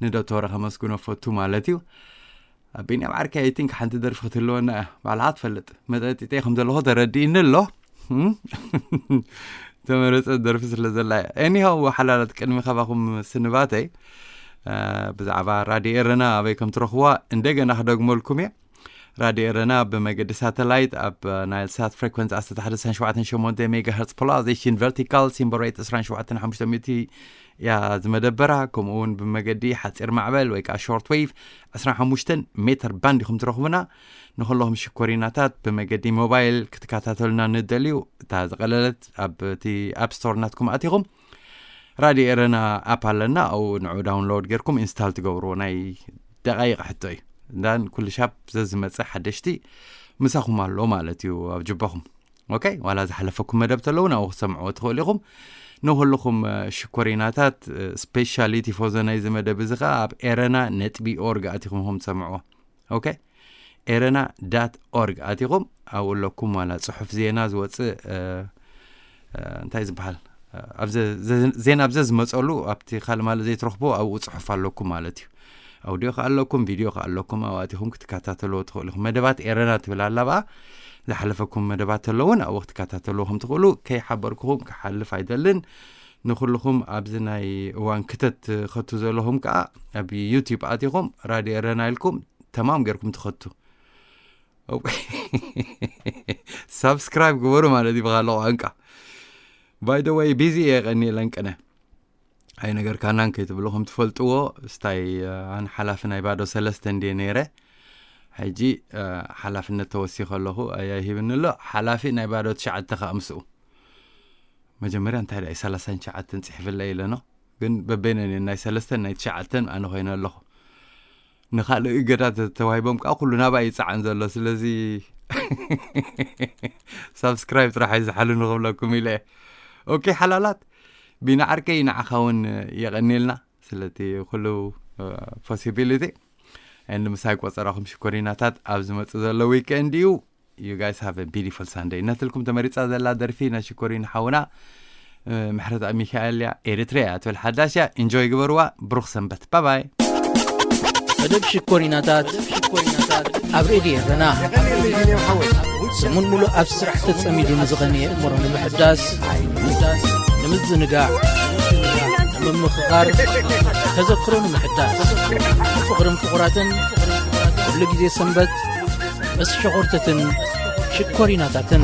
ንዶክተር ከመስግኖ ፈቱ ማለት እዩ። ኣብ ቢንያም ዓርከይ ኣይ ቲንክ ሓንቲ ደርፊ ክትህልወና እያ። ባዕልኻ ትፈልጥ መጠጢጠይ ከም ዘለኹ ተረዲእኒ ኣሎ። ተመረፀ ደርፊ ስለ ዘላ እያ። ኤኒሃው ሓላላት ቅድሚ ካባኹም ስንባተይ ብዛዕባ ራድዮ ኤረና ኣበይ ከም ትረኽብዋ እንደገና ክደግመልኩም እየ። ራድዮ ኤረና ብመገዲ ሳተላይት ኣብ ናይል ሳት ፍሬኮንሲ ዓሰርተ ሓደ ነጥቢ ሸሞንተ ሜጋሄርትስ ፖላራይዜሽን ቨርቲካል ሲምቦል ሬት ዕስራን ሸውዓተን ሓሙሽተ ሚእቲ እያ ዝመደበራ። ከምኡ እውን ብመገዲ ሓፂር ማዕበል ወይ ከዓ ሾርት ዌቭ ዕስራን ሓሙሽተን ሜተር ባንድ ኢኹም ትረኽቡና። ንኹለኹም ሽኮሪናታት ብመገዲ ሞባይል ክትከታተሉና ንደልዩ እታ ዝቐለለት ኣብ እቲ ኣፕ ስቶር ናትኩም ኣቲኹም ራድዮ ኤረና ኣፕ ኣለና። ኣብኡ ንዑ ዳውንሎድ ጌርኩም ኢንስታል ትገብርዎ ናይ ደቃይቕ ሕቶ እዩ። እንዳን ኩሉ ሻብ ዘዝመፀ ሓደሽቲ ምሳኹም ኣሎ ማለት እዩ ኣብ ጅባኹም። ኦኬ፣ ዋላ ዝሓለፈኩም መደብ ተለውን ኣብኡ ክሰምዕዎ ትኽእሉ ኢኹም። ንኩልኹም ሽኮሪናታት ስፔሻሊ ቲፎዞ ናይዚ መደብ እዚ ከዓ ኣብ ኤረና ነጥቢ ኦርግ ኣቲኹም ትሰምዕዎ። ኦኬ፣ ኤረና ዳት ኦርግ ኣቲኹም ኣብኡ ኣለኩም። ዋላ ፅሑፍ ዜና ዝወፅእ እንታይ ዝበሃል ዜና ኣብዘ ዝመፀሉ ኣብቲ ካልእ ማለት ዘይትረኽቦ ኣብኡ ፅሑፍ ኣለኩም ማለት እዩ። ኣውዲዮ ከኣለኩም ቪድዮ ከኣለኩም ኣብኣቲኹም ክትከታተልዎ ትኽእሉ ኢኹም። መደባት ኤረና ትብል ኣላ ብኣ ዝሓለፈኩም መደባት ተለውን ኣብኡ ክትከታተልዎ ከም ትኽእሉ ከይሓበርኩኹም ክሓልፍ ኣይደልን። ንኩልኹም ኣብዚ ናይ እዋን ክተት ትኸቱ ዘለኹም ከዓ ኣብ ዩቲዩብ ኣቲኹም ራድዮ ኤረና ኢልኩም ተማም ጌርኩም ትኸቱ። ሳብስክራይብ ግበሩ ማለት እዩ ብካልኦ ቋንቃ። ባይ ደ ወይ ቢዚ እየ ቀኒ ለንቅነ ኣይነገርካናን ከይትብሉ ከም ትፈልጥዎ ስታይ ኣን ሓላፊ ናይ ባዶ ሰለስተ እንድየ ነይረ። ሕጂ ሓላፍነት ተወሲኸ ኣለኹ ኣያሂብኒ ኣሎ። ሓላፊ ናይ ባዶ ትሽዓተ ከዓ ምስኡ መጀመርያ እንታይ ደኣ ሰላሳን ትሽዓተን ፅሕፍለይ ኢለኖ። ግን በበይነን ናይ ሰለስተን ናይ ትሽዓተን ኣነ ኮይነ ኣለኹ። ንካልእ እገዳ ተዋሂቦም ከዓ ኩሉ ናባይ ይፀዓን ዘሎ ስለዚ ሳብስክራይብ ጥራሕ ኣይዝሓሉ ንክብለኩም ኢለ። ኦኬ ሓላላት ቢና ዓርከይ ንዓኻ እውን የቐኒልና ስለቲ ኩሉ ፖሲቢሊቲ። እንድ ምሳይ ቆፀራኹም ሽኮሪናታት ኣብ ዝመፅእ ዘሎ ዊከንድ እዩ። You guys have a beautiful Sunday እናትልኩም ተመሪፃ ዘላ ደርፊ ናይ ሽኮሪን ሓውና ምሕረት ኣብ ሚካኤል እያ ኤሪትሪያ እያ ትብል ሓዳሽ እያ። ኢንጆይ ግበርዋ። ብሩኽ ሰንበት ባባይ። መደብ ሽኮሪናታት ኣብ ሬድዮ ኤረና ሰሙን ሙሉእ ኣብ ስራሕ ተጸሚዱ ንዝቐነየ እምሮ ንምሕዳስ ንምዝንጋዕ ንምምኽኻር ተዘክሮ ንምሕዳስ ፍቕርን ፍቑራትን ኩሉ ግዜ ሰንበት ምስ ሸኾርተትን ሽኮሪናታትን